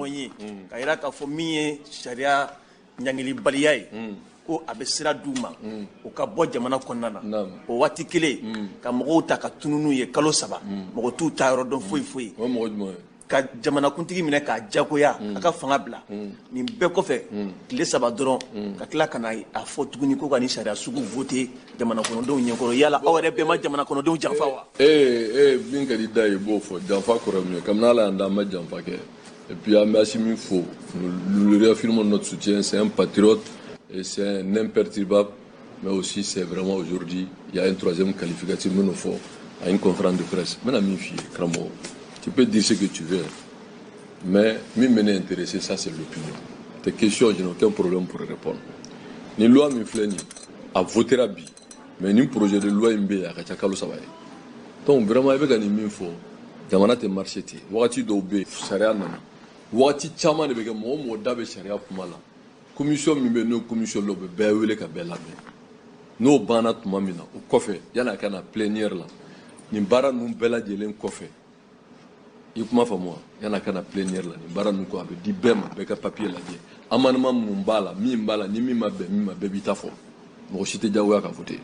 ɲɔgɔn ye ka yira k'a fɔ min ye sariya ɲangilibaliya ye, ko a bɛ sira d'u ma u ka bɔ jamana kɔnɔna na. O waati kelen, ka mɔgɔw ta ka tununu ye kalo 3, mɔgɔ t'u ta yɔrɔ dɔn foyi foyi, ka jamanakuntigi minɛ k'a jagoya a ka fanga bila. Nin bɛɛ kɔfɛ, tile 3 dɔrɔn, ka tila ka na a fɔ tuguni ko ka nin sariya sugu voter jamana kɔnɔdenw ɲɛkɔrɔ. Yala aw yɛrɛ bɛɛ ma jamana kɔnɔdenw janfa wa? Ee, min ka di da ye, i b'o fɔ. Janfa kɔrɔ min ye, kabini Ala y'an da, an ma janfa kɛ. Et puis an bɛ Assimi fo, nous lui réaffirmons notre soutien. C'est un patriote et c'est un imperturbable, mais aussi c'est vraiment, aujourd'hui, il y a un troisième qualificatif minnu fɔ à une conférence de presse. N bɛna min f'i ye, karamɔgɔ, tu peux dire ce que tu veux, mais min bɛ ne intéressé, ça c'est l'opinion. Tes questions, je n'ai aucun problème pour répondre. Ni loi min filɛ nin ye, a votera bi, mais ni projet de loi in bɛ yen, a ka ca kalo 3 ye. Donc vraiment, i bɛ ka nin min fɔ, jamana tɛ marché ten. Wagati dɔw bɛ yen, sariya nana, wagati caman de bɛ kɛ, mɔgɔ o mɔgɔ da bɛ sariya kuma la, commission min bɛ yen, n'o ye commission la, u bɛ bɛɛ wele ka bɛɛ lamɛn. N'o banna tuma min na, o kɔfɛ, yanni a ka na plénière la, nin baara ninnu bɛɛ lajɛlen kɔfɛ, i kuma faamu wa, yanni a ka na plénière la, nin baara ninnu kɔ, a bɛ di bɛɛ ma, bɛɛ ka papier lajɛ, amendement minnu b'a la, min b'a la, ni min ma bɛn min ma, bɛɛ b'i ta fɔ, mɔgɔ si tɛ diyagoya ka voter.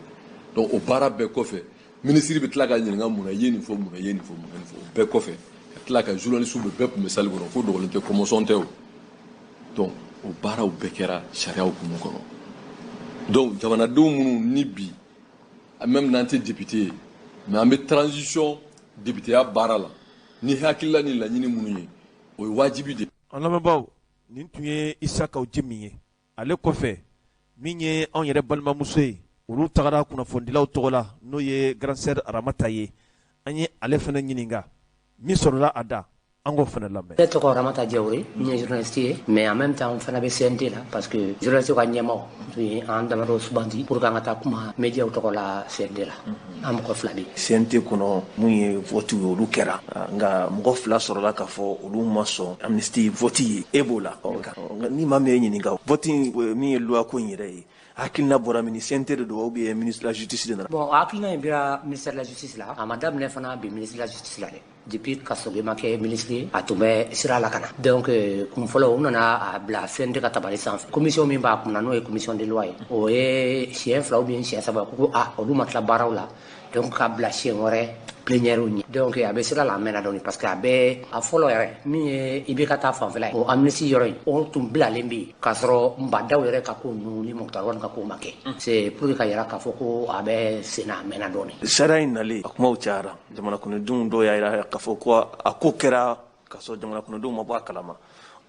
Donc o baara bɛɛ kɔfɛ, ministre bɛ tila ka ɲininka: mun na i ye nin fɔ, mun na i ye nin fɔ, mun na nin fɔ? O bɛɛ kɔfɛ, ka tila ka journaliste bɛɛ tun bɛ salle kɔnɔ, ko dogolen tɛ, commotion tɛ o. Donc o baaraw bɛɛ kɛra sariya hukumu kɔnɔ. Donc jamanadenw minnu ni bi, même n'an tɛ député ye, mais an bɛ transition députéya baara la ni hakilila ni laɲini minnu ye, o ye wajibi de. An lamɛnbaaw, nin tun ye Issa Kaou Djim ye. Ale kɔfɛ, min ye anw yɛrɛ balimamuso ye, olu tagara kunnafonidilaw tɔgɔ la, n'o ye grande sœur Ramata ye, an ye ale fana ɲininka. Min sɔrɔla a da, an k'o fana lamɛn. Ne tɔgɔ Ramata Diawore, n ye journaliste ye, mais en même temps n fana bɛ CNT la, parce que journaliste ka ɲɛmaaw tun ye an damadɔ sugandi pour que an ka taa kuma médiaw tɔgɔ la CNT la. An mɔgɔ fila bɛ. CNT kɔnɔ, mun ye vote ye, olu kɛra, nka mɔgɔ fila sɔrɔla k'a fɔ olu ma sɔn amnistie vote ye. E b'o la, ni maa min ye ɲininka, vote min ye loi ko in yɛrɛ ye, hakilina bɔra min, CNT de don ou bien ministre de la Justice de nana? Bon, hakilina in bira ministère de la Justice la. A ma daminɛ fana bi ministre de la Justice la dɛ. Depuis Kassogué ma kɛ ministre ye, a tun bɛ sira la ka na. Donc kun fɔlɔ, u nana a bila CNT ka tabali sanfɛ. Commission min b'a kunna, n'o ye commission de loi ye, o ye siɲɛ fila ou bien siɲɛ saba ko a olu ma tila baaraw la, donc ka bila siɲɛ wɛrɛ plénière ɲɛ. Donc a bɛ sira la, a mɛnna dɔɔni, parce que a bɛ a fɔlɔ yɛrɛ min ye IBK ta fanfɛla ye, o amnistie yɔrɔ in, o tun bilalen bɛ yen k'a sɔrɔ Bah N'Daw yɛrɛ ka ko ninnu ni Moctar Ouane ka ko ma kɛ. C'est pour que ka yira k'a fɔ ko a bɛ sen na, a mɛnna dɔɔni. Sariya in nalen, a kumaw cayara. Jamana kɔnɔdenw dɔw y'a yira k'a fɔ ko a ko kɛra k'a sɔrɔ jamana kɔnɔdenw ma bɔ a kalama.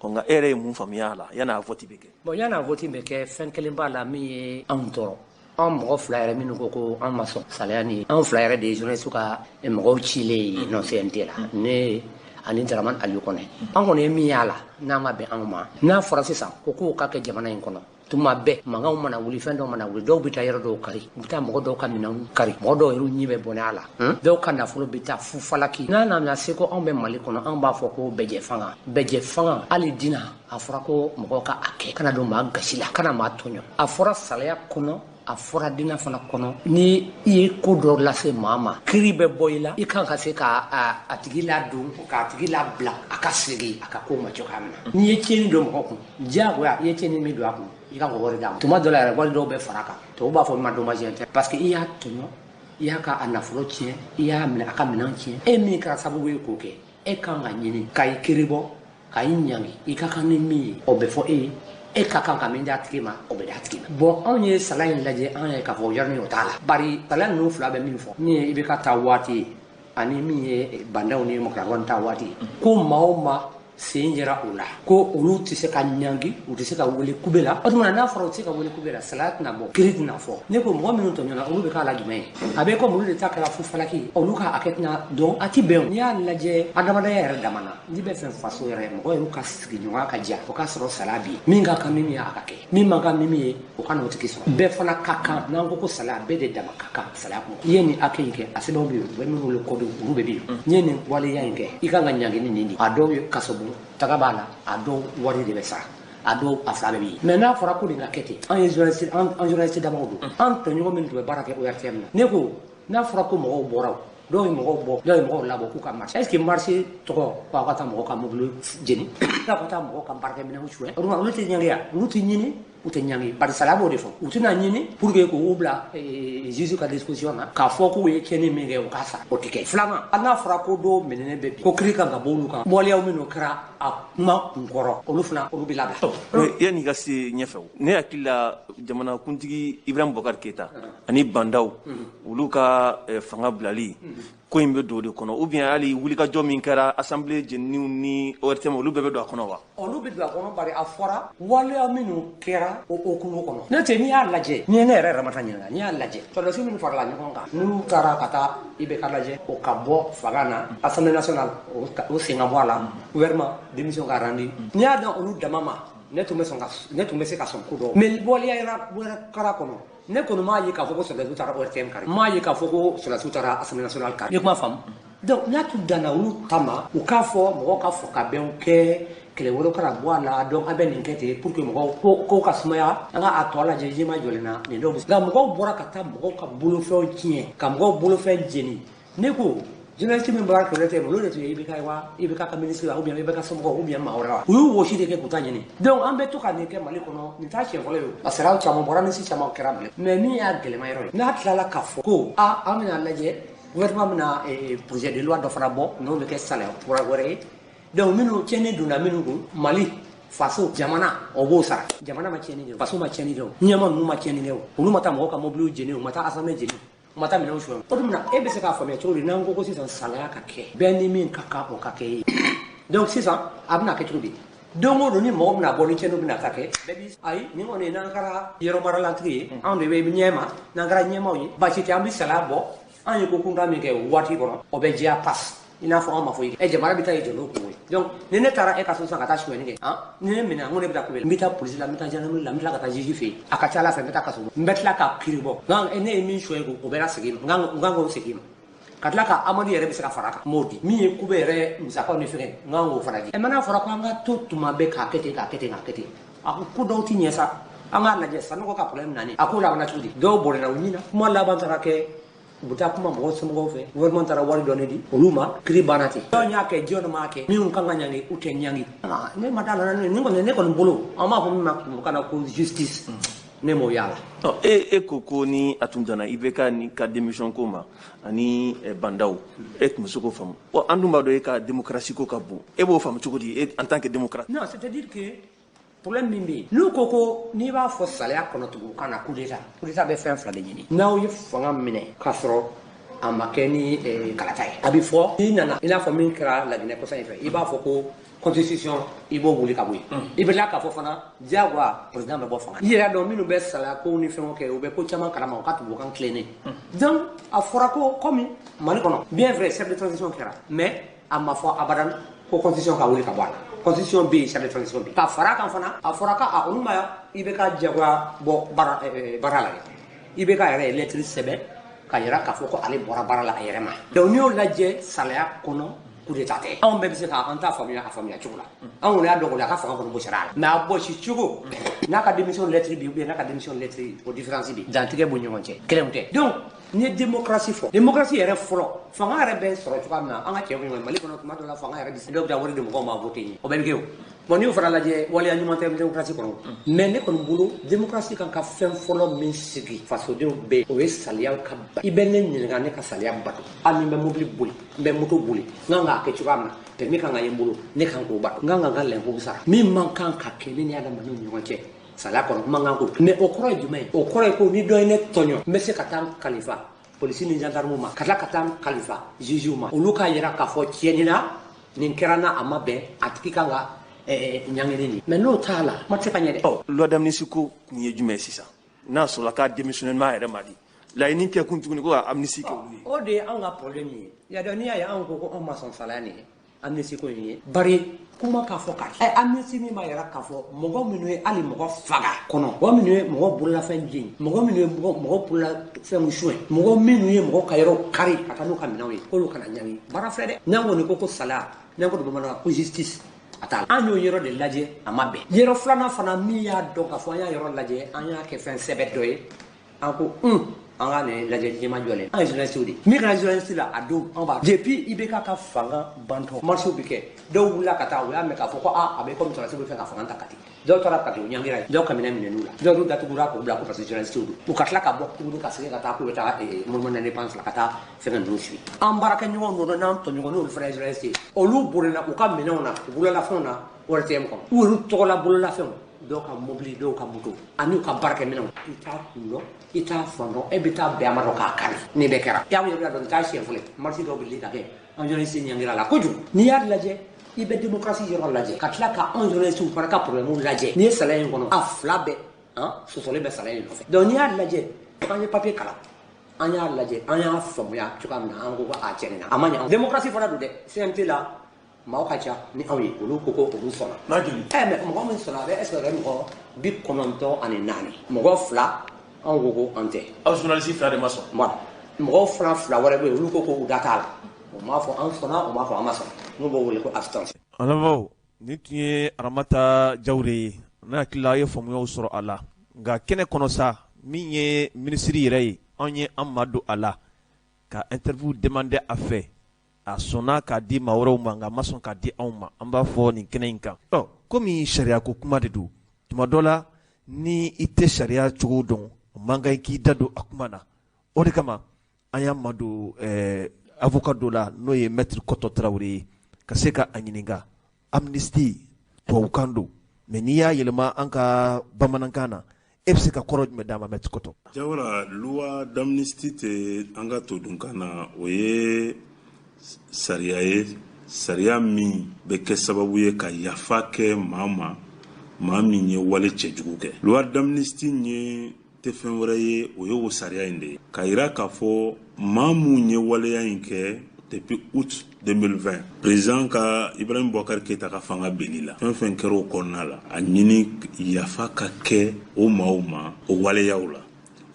Ɔ, nka e yɛrɛ ye mun faamuya a la yanni a vote bɛ kɛ? Bon, yanni a vote bɛ kɛ, fɛn kelen b'a la min ye anw tɔɔrɔ. An mɔgɔ fila yɛrɛ minnu ko ko an ma sɔn salaya ni, an fila yɛrɛ de ye journaliste ka mɔgɔw cilen ye non CNT la, ne ani Dramane Aliou Kone. An kɔni ye min y'a la n'a ma bɛn anw ma, n'a fɔra sisan ko kow ka kɛ jamana in kɔnɔ, tuma bɛɛ mankanw mana wuli, fɛn dɔw mana wuli, dɔw bɛ taa yɔrɔ dɔw kari, u bɛ taa mɔgɔ dɔw ka minɛnw kari, mɔgɔ dɔw yɛrɛ ɲi bɛ bɔnɛ a la, dɔw ka nafolo bɛ taa fufalaki. N'a nana se ko anw bɛ Mali kɔnɔ, anw b'a fɔ ko bɛjɛ fanga, bɛjɛ fanga. Hali dina a fɔra ko mɔgɔw ka a kɛ kana don maa gasi la, kana maa tɔɲɔ. A fɔra salaya kɔnɔ, a fɔra dina fana kɔnɔ, ni i ye ko dɔ lase maa ma, kiiri bɛ bɔ i la, i kan ka se ka a tigi ladon, k'a tigi labila, a ka segin a ka ko ma cogoya min na. N'i ye tiɲɛni don mɔgɔ kun, diyagoya i ye tiɲɛni min don a kun, i kan ka wari d'a ma. Tuma dɔ la yɛrɛ, wari dɔw bɛ fara a kan. Tubabu b'a fɔ min ma dommage intérêt, parce que i y'a tɔɲɔ, i y'a ka a nafolo tiɲɛ, i y'a minɛ, a ka minɛn tiɲɛ. E min kɛra sababu ye k'o kɛ, e kan ka ɲini ka i kiiri bɔ, ka i ɲangi. I ka kan ni min ye, o bɛ fɔ e ye. E ka kan ka min d'a tigi ma, o bɛ d'a tigi ma. Bon, anw ye sala in lajɛ, an ye k'a fɔ yɔrɔnin o t'a la, bari sala ninnu fila bɛ min fɔ, min ye IBK ta waati ye ani min ye Bah N'Daw ni Moctar Ouane ta waati ye, ko maa o maa sen yera o la, ko olu tɛ se ka ɲangi, u tɛ se ka wele kube la. O tuma n'a fɔra u tɛ se ka wele kube la, salaya tɛna bɔ, kiiri tɛna fɔ. Ne ko mɔgɔ minnu tɔɲɔna, olu bɛ k'a la jumɛn ye? A bɛ komi olu de ta kɛra fufalaki ye, olu ka hakɛ tɛna dɔn. A ti bɛn. N'i y'a lajɛ adamadenya yɛrɛ dama na, n'i bɛ fɛ faso yɛrɛ mɔgɔ yɛrɛ ka sigiɲɔgɔnya ka diya, o ka sɔrɔ salaya bɛ yen. Min ka kan ni min ye, a ka kɛ. Min man kan ni min ye, o ka n'o tigi sɔrɔ. Bɛɛ fana ka kan. N'an ko ko salaya, bɛɛ de dama ka kan salaya kɔnɔ. I ye nin hakɛ in kɛ, a sɛbɛnw bɛ yen, u bɛ minnu wele kɔdiw, olu bɛ yen. N'i ye nin waleya in kɛ, i kan ka ɲangi ni nin de. A dɔw ye kasobon taga b'a la, a dɔw wari de bɛ sara, a dɔw a fila bɛɛ bɛ yen. Mais n'a fɔra ko nin ka kɛ ten, an ye journaliste, an journaliste damaw don, an tɔɲɔgɔn minnu tun bɛ baara kɛ ORTM na, ne ko n'a fɔra ko mɔgɔw bɔra o Dɔw ye mɔgɔw bɔ, dɔw ye mɔgɔw labɔ k'u ka marche. Est ce que marche tɔgɔ ko aw ka taa mɔgɔw ka mobili jeni, k'aw ka taa mɔgɔw ka baarakɛminɛnw suɲɛ? Olu tɛ ɲangi ya, olu tɛ ɲini, u tɛ ɲangi. Bari sariya b'o de fɔ, u tɛna ɲini pour que k'u bila juge ka disposition na k'a fɔ k'u ye tiɲɛni min kɛ, u k'a sara. O tɛ kɛ. Filanan, hali n'a fɔra ko dɔw minɛnen bɛ bi, ko kiiri kan ka bɔ olu kan, waleyaw minnu kɛra a kuma kunkɔrɔ, olu fana, olu bɛ labila. Yanni i ka se ɲɛfɛ, ne hakili la, jamanakuntigi Ibrahim Boubacar Keita ani Bah N'Daw, olu ka fanga bilali ko in bɛ don o de kɔnɔ, ou bien hali wulikajɔ min kɛra, assemblée jeniniw ni ORTM, olu bɛɛ bɛ don a kɔnɔ wa? Olu bɛ don a kɔnɔ, bari a fɔra waleya minnu kɛra o hukumu kɔnɔ. N'o tɛ, n'i y'a lajɛ, n'i ye ne yɛrɛ Ramata ɲininka, n'i y'a lajɛ, sɔrɔdasi minnu farala ɲɔgɔn kan, n'u taara ka taa IBK lajɛ, o ka bɔ fanga na, Assemblée nationale o sen ka bɔ a la, gouvernement démission ka rendre, n'i y'a dɔn olu dama ma, ne tun bɛ sɔn ka, ne tun bɛ se ka sɔn ko dɔw. Mais waleya wɛrɛ kɛra kɔnɔ, ne kɔni m'a ye k'a fɔ ko sɔrɔdasiw taara ORTM kari, m'a ye k'a fɔ ko sɔrɔdasiw taara Assemblée nationale kari. I ye kuma faamu? Donc n'a tun danna olu ta ma, u k'a fɔ mɔgɔw ka fɔ ka bɛnw kɛ, kɛlɛ wɛrɛw kana bɔ a la. Donc an bɛ nin kɛ ten pour que mɔgɔw ko ka sumaya, an ka a tɔ lajɛ jima jɔlen na nin dɔw bɛ. Nka mɔgɔw bɔra ka taa mɔgɔw ka bolofɛnw tiɲɛ, ka mɔgɔw bolofɛn jeni. Ne ko journaliste min bɔra kɛlɛ tɛ, olu de tun ye IBK ye wa, IBK ka ministre wa, ou bien IBK somɔgɔw, ou bien maa wɛrɛ wa? U y'u wɔsi de kɛ k'u ta ɲini. Donc an bɛ to ka nin kɛ Mali kɔnɔ, nin t'a siɲɛ fɔlɔ ye. O a sariyaw caman bɔra, amnistie caman kɛra bilen. Mais min y'a gɛlɛma yɔrɔ ye, n'a tilala k'a fɔ ko a an bɛna lajɛ, gouvernement bɛna projet de loi dɔ fana bɔ, n'o bɛ kɛ sariya kura wɛrɛ ye. Donc minnu tiɲɛni donna minnu kun, Mali faso jamana o b'o sara. Jamana ma tiɲɛni kɛ, faso ma tiɲɛni kɛ, o ɲɛma ninnu ma tiɲɛni kɛ, o olu ma taa mɔgɔw ka mobiliw jeni, u ma taa assemblée jeni, u ma taa minɛnw suɲɛ. O tuma e bɛ se k'a faamuya cogo di n'an ko ko sisan salaya ka kɛ, bɛɛ ni min ka kan, o ka kɛ ye? Donc sisan a bɛna kɛ cogo di? Don o don ni mɔgɔ bɛna bɔ ni tiɲɛniw bɛna taa kɛ, bɛɛ bi ayi nin kɔni, n'an kɛra yɔrɔ maralatigi ye, anw de bɛ ɲɛma, n'an kɛra ɲɛmaw ye, baasi tɛ, an bɛ salaya bɔ. An ye ko kuntan min kɛ o waati kɔnɔ, o bɛ diya pas i n'a fɔ an ma fɔ i ɛ jamana bɛ taa i jɔ n'o kungo ye. Donc ni ne taara e ka so sisan ka taa sonyɛni kɛ, ni ne minɛ, n ko ne bɛ taa kubɛli, n bɛ taa polisi la, n bɛ taa gendarmerie la, n bɛ tila ka taa juge fɛ yen. A ka ca ala fɛ, n bɛ taa kaso, n bɛ tila ka kiiri bɔ. Nka ne ye min sonyɛ, o bɛ lasegin ma, n kan k'o segin ma, ka tila ka amadu yɛrɛ bɛ se ka fara a kan, n b'o di. Min ye kube yɛrɛ musakaw ni fɛngɛ, n kan k'o fana di. Ɛ mɛ n'a fɔra ko an ka to tuma bɛɛ k'a kɛ ten, k'a kɛ ten, k'a kɛ ten, a ko ko dɔw ti ɲɛ sa. An k'a lajɛ Sanɔgɔ ka problème nani, a ko labanna cogo di? Dɔw bɔnɛna u ɲin na. Kuma laban taara kɛ u bɛ taa kuma mɔgɔw somɔgɔw fɛ, gouvernement taara wari dɔɔni di olu ma, kiiri banna ten. Jɔn y'a kɛ? Jɔn m'a kɛ? Minnu kan ka ɲangi, u tɛ ɲangi. Ne ma da la. Nin kɔni, ne kɔni bolo, an b'a fɔ min ma tubabukan na ko justice, ne m'o y'a la. E ko ko ni a tun danna IBK ni ka démission ko ma ani Bah N'Daw, e tun bɛ se k'o faamu. An dun b'a dɔn e ka démocratie ko ka bon. E b'o faamu cogo di, en tant que démocrate? Non, c'est à dire que problème min bɛ yen, n'u ko ko n'i b'a fɔ saliya kɔnɔ tubabukan na coup d'état, coup d'état bɛ fɛn fila de ɲini. N'aw ye fanga minɛ k'a sɔrɔ a ma kɛ ni kalata ye, a bɛ fɔ n'i nana, i n'a fɔ min kɛra Laginɛ kɔsa in fɛ, i b'a fɔ ko constitution i b'o wuli ka bɔ yen. I bɛ tila k'a fɔ fana diyagoya président bɛ bɔ fanga. I yɛrɛ dɔn, minnu bɛ salaya kow ni fɛnw kɛ, u bɛ ko caman kalama, u ka tubabukan tilennen. Donc a fɔra ko komi Mali kɔnɔ, bien vrai, chef de transition kɛra, mais a ma fɔ abadan ko constitution ka wuli ka bɔ a la. Constitution bɛ yen, chef de transition bɛ yen. Ka fara kan fana, a fɔra ko a olu ma IBK diyagoya bɔ baara la dɛ. IBK yɛrɛ ye lettre sɛbɛn ka yira k'a fɔ ko ale bɔra baara la a yɛrɛ ma. Donc n'i y'o lajɛ salaya kɔnɔ, coup d'état tɛ. Anw bɛɛ bɛ se k'an ta faamuya a faamuya cogo la. Anw kɔni y'a dɔn kɔni, a ka fanga kɔni bɔsira a la, mais a bɔsi cogo n'a ka démission lettre bi, ou bien n'a ka démission lettre, o différence bi dantigɛ b'u ɲɔgɔn cɛ, kelenw tɛ. Donc n'i ye démocratie fɔ, démocratie yɛrɛ fɔlɔ, fanga yɛrɛ bɛ sɔrɔ cogoya min na, an ka cɛ ɲɔgɔn Mali kɔnɔ, tuma dɔ la fanga yɛrɛ bɛ dɔw bɛ taa wari di mɔgɔw ma voter ɲɛ, o bɛɛ bɛ kɛ. O bon, n'i y'o fana lajɛ, waleya ɲuman tɛ démocratie kɔnɔ. Mais ne kɔni bolo, démocratie kan ka fɛn fɔlɔ min sigi fasodenw bɛɛ, o ye saliya ka ba. I bɛ ne ɲininka, ne ka saliya bato. Hali ni n bɛ mobili boli, n bɛ moto boli, n kan k'a kɛ cogoya min na, permis kan ka ye n bolo, ne kan k'o bato, n kan ka n ka lɛnpo sara. Min man kan ka kɛ ne ni adamadenw ni ɲɔgɔn cɛ saliya kɔnɔ, man kan ko. Mais o kɔrɔ ye jumɛn ye? O kɔrɔ ye ko ni dɔ ye ne tɔɲɔ, n bɛ se ka taa n kalifa polisi ni gendarme ma, ka tila ka taa n kalifa juge ma, olu k'a yira k'a fɔ tiɲɛni na nin kɛra n na, a ma bɛn, a tigi kan ka ɲangini nin. Mais n'o t'a la, kuma tɛ se ka ɲɛ dɛ. Ɔ, loi d'amnistie ko kun ye jumɛn ye sisan, n'a sɔrɔla k'a démissionnement yɛrɛ ma di laɲini kɛ kun tuguni ko ka amnistie kɛ olu ye? O de ye anw ka problème ye. Ya dɔn, n'i y'a ye anw ko ko anw ma sɔn salaya nin ye, amnistie ko in ye, bari kuma k'a fɔ k'a ɛ amnistie min b'a yira k'a fɔ mɔgɔ minnu ye hali mɔgɔ faga kɔnɔ, mɔgɔ minnu ye mɔgɔ bololafɛn jeni, mɔgɔ minnu ye mɔgɔ bololafɛnw suɲɛ, mɔgɔ minnu ye mɔgɔ ka yɔrɔ kari ka taa n'u ka minɛnw ye, k'olu kana ɲangi. Baara filɛ dɛ. N'an kɔni ko ko salaya, n'an ko bamanankan ko justice, a t'a la. An y'o yɔrɔ de lajɛ, a ma bɛn. Yɔrɔ filanan fana, min y'a dɔn k'a fɔ an y'a yɔrɔ lajɛ, an y'a kɛ fɛn sɛbɛ dɔ ye, an ko un An ka nin lajɛ ɲɛma jɔlen, an ye journaliste de min kɛra journaliste la a don, an b'a depuis IBK ka fanga bantɔ, marche bɛ kɛ, dɔw wulila ka taa, u y'a mɛn k'a fɔ ko a bɛ comme sɔrɔdasiw bɛ fɛ ka fanga ta Kati. Dɔw taara Kati, u ɲangira yen, dɔw ka minɛn minɛn'u la, dɔw datugura k'u bila ko parce que journaliste don. U ka tila ka bɔ tuguni ka segin ka taa k'u bɛ taa monument d'indépendance la ka taa fɛngɛ ninnu suit. An baarakɛɲɔgɔn ninnu n'an tɔɲɔgɔn, n'olu fana ye journaliste ye, olu bolila u ka minɛnw na, u bololafɛnw na ORTM kɔnɔ, u yɛrɛ tɔgɔla bololafɛnw, dɔw ka mobili, dɔw ka moto ani u ka baarakɛminɛnw. I t'a kun dɔn, i t'a fan dɔn, e bɛ taa bɛn a ma dɔn k'a kari. Nin bɛɛ kɛra, i y'a yɛrɛ dɔn, nin t'a siɲɛ fɔlɔ ye. Marche dɔw bɛ wuli ka kɛ, an journaliste ɲangira la kojugu. N'i y'a lajɛ, i bɛ démocratie yɔrɔ lajɛ ka tila ka anw journaliste fana ka problème lajɛ. N'i ye sariya in kɔnɔ, a fila bɛɛ sɔsɔlen bɛ sariya in nɔfɛ. Donc n'i y'a lajɛ, an ye papier kalan, an y'a lajɛ, an y'a faamuya cogoya min na, an ko ko a tiɲɛ na a ma ɲɛ. Démocratie fana don dɛ. CNT la, maaw ka ca ni anw ye, olu ko ko olu sɔnna. Mais mɔgɔ min sɔnna, a bɛ est ce que mɔgɔ 94, mɔgɔ 2 anw ko ko an tɛ. Aw journaliste 2 de ma sɔn. Voilà, mɔgɔw fana 2 wɛrɛ bɛ yen, olu ko ko u da t'a la, u m'a fɔ an sɔnna, u m'a fɔ an ma sɔn, n'u b'o wele ko abstention. An lamɛnbaaw, nin tun ye Aramata Jawure ye. Ne hakili la, a ye faamuyaw sɔrɔ a la, nka kɛnɛ kɔnɔ sa, min ye minisiri yɛrɛ ye, anw ye an ma don a la ka interview demander a fɛ, a sɔnna k'a di maa wɛrɛw ma, nka a ma sɔn k'a di anw ma. An b'a fɔ nin kɛnɛ in kan, ɔ komi sariya ko kuma de don, tuma dɔ la ni i tɛ sariya cogo dɔn, o man kan k'i da don a kuma na. O de kama an y'an ma don avocat dɔ la, n'o ye maître Kɔtɔ Tarawele ye, ka se ka a ɲininka. Amnistie tubabukan don, mais n'i y'a yɛlɛma an ka bamanankan na, e bɛ se ka kɔrɔ jumɛn d'a ma, maître Kɔtɔ? Jawara, loi d'amnistie tɛ an ka todunkan na, o ye sariya ye, sariya min bɛ kɛ sababu ye ka yafa kɛ maa ma, maa min ye wale cɛjugu kɛ. Loi d'amnistie ye tɛ fɛn wɛrɛ ye, o ye o sariya in de ye k'a yira k'a fɔ maa mun ye waleya in kɛ depuis août 2020, président ka Ibrahim Boubacar Keïta ka fanga benni la, fɛn fɛn kɛra o kɔnɔna la, a ɲini yafa ka kɛ o maaw ma o waleyaw la.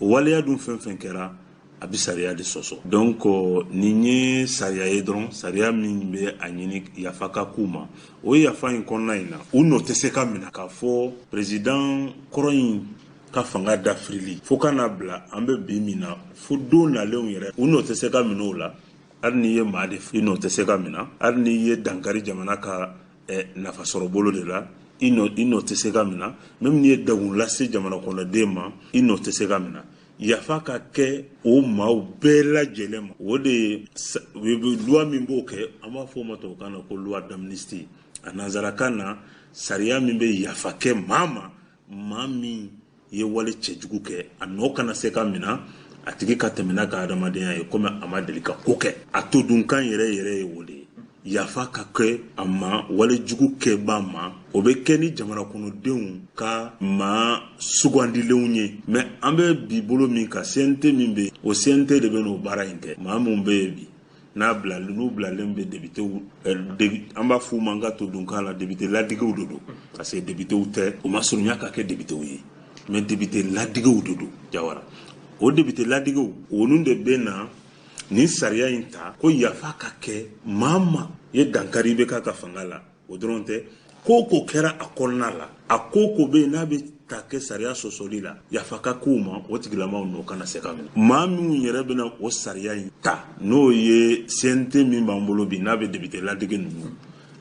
O waleya dun fɛn fɛn kɛra, a bɛ sariya de sɔsɔ. Donc nin ye sariya ye dɔrɔn, sariya min bɛ a ɲini yafa ka k'u ma. O yafa in kɔnɔna in na, u nɔ tɛ se ka minɛ k'a fɔ président kɔrɔ in ka fanga dafirili fo ka n'a bila an bɛ bi min na, fo don nalenw yɛrɛ, u nɔ tɛ se ka minɛ o la. Hali n'i ye maa de, i nɔ tɛ se ka minɛ. Hali n'i ye dankari jamana ka nafasɔrɔ bolo de la, i nɔ tɛ se ka minɛ. Même n'i ye degun lase jamana kɔnɔden ma, i nɔ tɛ se ka minɛ. Yafa ka kɛ o maaw bɛɛ lajɛlen ma, o de ye loi min b'o kɛ, an b'a fɔ o ma tubabukan na ko loi d'amnistie. A nanzarakan na, sariya min bɛ yafa kɛ maa ma, maa min ye wale cɛjugu kɛ, a nɔ kana se ka minɛ, a tigi ka tɛmɛ n'a ka adamadenya ye komi a ma deli ka ko kɛ. A to dunkan yɛrɛ yɛrɛ ye o de ye, yafa ka kɛ a ma, walejugu kɛba ma. O bɛ kɛ ni jamana kɔnɔdenw ka maa sugandilenw ye. Mais an bɛ bi bolo min kan, CNT min bɛ yen, o CNT de bɛ n'o baara in kɛ. Maa mun bɛ yen bi n'a bila, n'u bilalen bɛ députéw, an b'a f'u ma an ka to dunkan la, député ladigew de don, parce que députéw tɛ, u ma surunya ka kɛ députéw ye, mais député ladigew de don. Jawara, o député ladigew, olu de bɛ na nin sariya in ta ko yafa ka kɛ maa ma ye dankari bɛ k'a ka fanga la. O dɔrɔn tɛ, ko ko kɛra a kɔnɔna la, a ko ko bɛ yen n'a bɛ ta kɛ sariya sɔsɔli la, yafa ka k'u ma, o tigilamaw nɔ kana se ka minɛ. Maa minnu yɛrɛ bɛna o sariya in ta, n'o ye CNT min b'an bolo bi, n'a bɛ député ladege ninnu,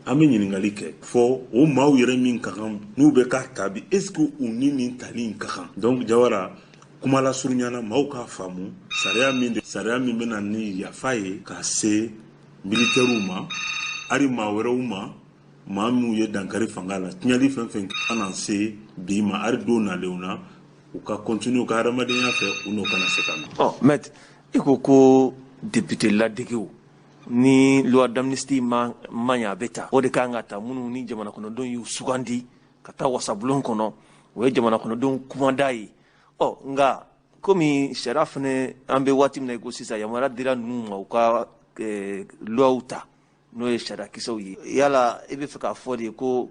an bɛ ɲininkali kɛ fɔ o maaw yɛrɛ min ka kan n'u bɛ k'a ta bi, est ce que u ni nin tali in ka kan? Donc Jawara, kuma lasurunya na, maaw k'a faamu, sariya min de, sariya min bɛna ni yafa ye ka se militaires ma, hali maa wɛrɛw ma, maa minnu ye dankari fanga la, tiɲɛli fɛn fɛn kana se bi ma, hali don nalenw na, u ka continuer u ka adamadenya fɛ, u n'o kana se ka minɛ. Ɔ maître, i ko ko député ladegew ni loi d'amnistie ma ɲɛ, a bɛ ta, o de kan ka ta minnu ni jamana kɔnɔdenw y'u sugandi ka taa wasabulon kɔnɔ, o ye jamana kɔnɔdenw kumada ye. Ɔ nka komi sariya fɛnɛ, an bɛ waati min na i ko sisan, yamaruya dira ninnu ma u ka loi ta, n'o ye sariyakisɛw ye, yala i bɛ fɛ k'a fɔ de ko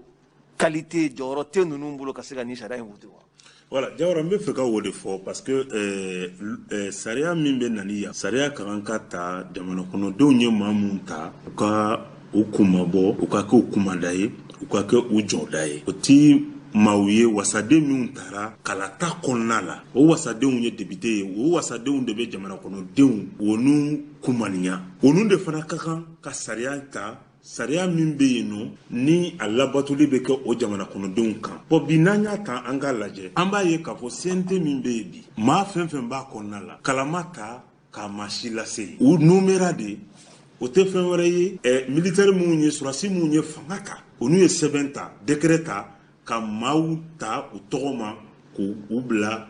qualité jɔyɔrɔ tɛ ninnu bolo ka se ka nin sariya in voter wa? Voilà, Jawara, n bɛ fɛ ka o de fɔ, parce que sariya min bɛ na ni yan, sariya ka kan ka ta jamana kɔnɔdenw ye maa mun ta, u ka u kunmabɔ, u ka kɛ u kumada ye, u ka kɛ u jɔda ye. O ti maaw ye, wasaden minnu taara kalata kɔnɔna la, o wasadenw ye député ye. O wasadenw de bɛ jamana kɔnɔdenw olu kumaniya. Olu de fana ka kan ka sariya ta, sariya min bɛ yen nɔ ni a labatoli bɛ kɛ o jamana kɔnɔdenw kan. Bɔn, bi n'an y'a ta an k'a lajɛ, an b'a ye k'a fɔ CNT min bɛ yen bi, maa fɛn fɛn b'a kɔnɔna la, kalama ta k'a maa si lase yen, u nommera de. O tɛ fɛn wɛrɛ ye, militaire minnu ye, sɔrɔdasi minnu ye fanga ta, olu ye sɛbɛn ta, décret ta, ka maaw ta u tɔgɔ ma k'u u bila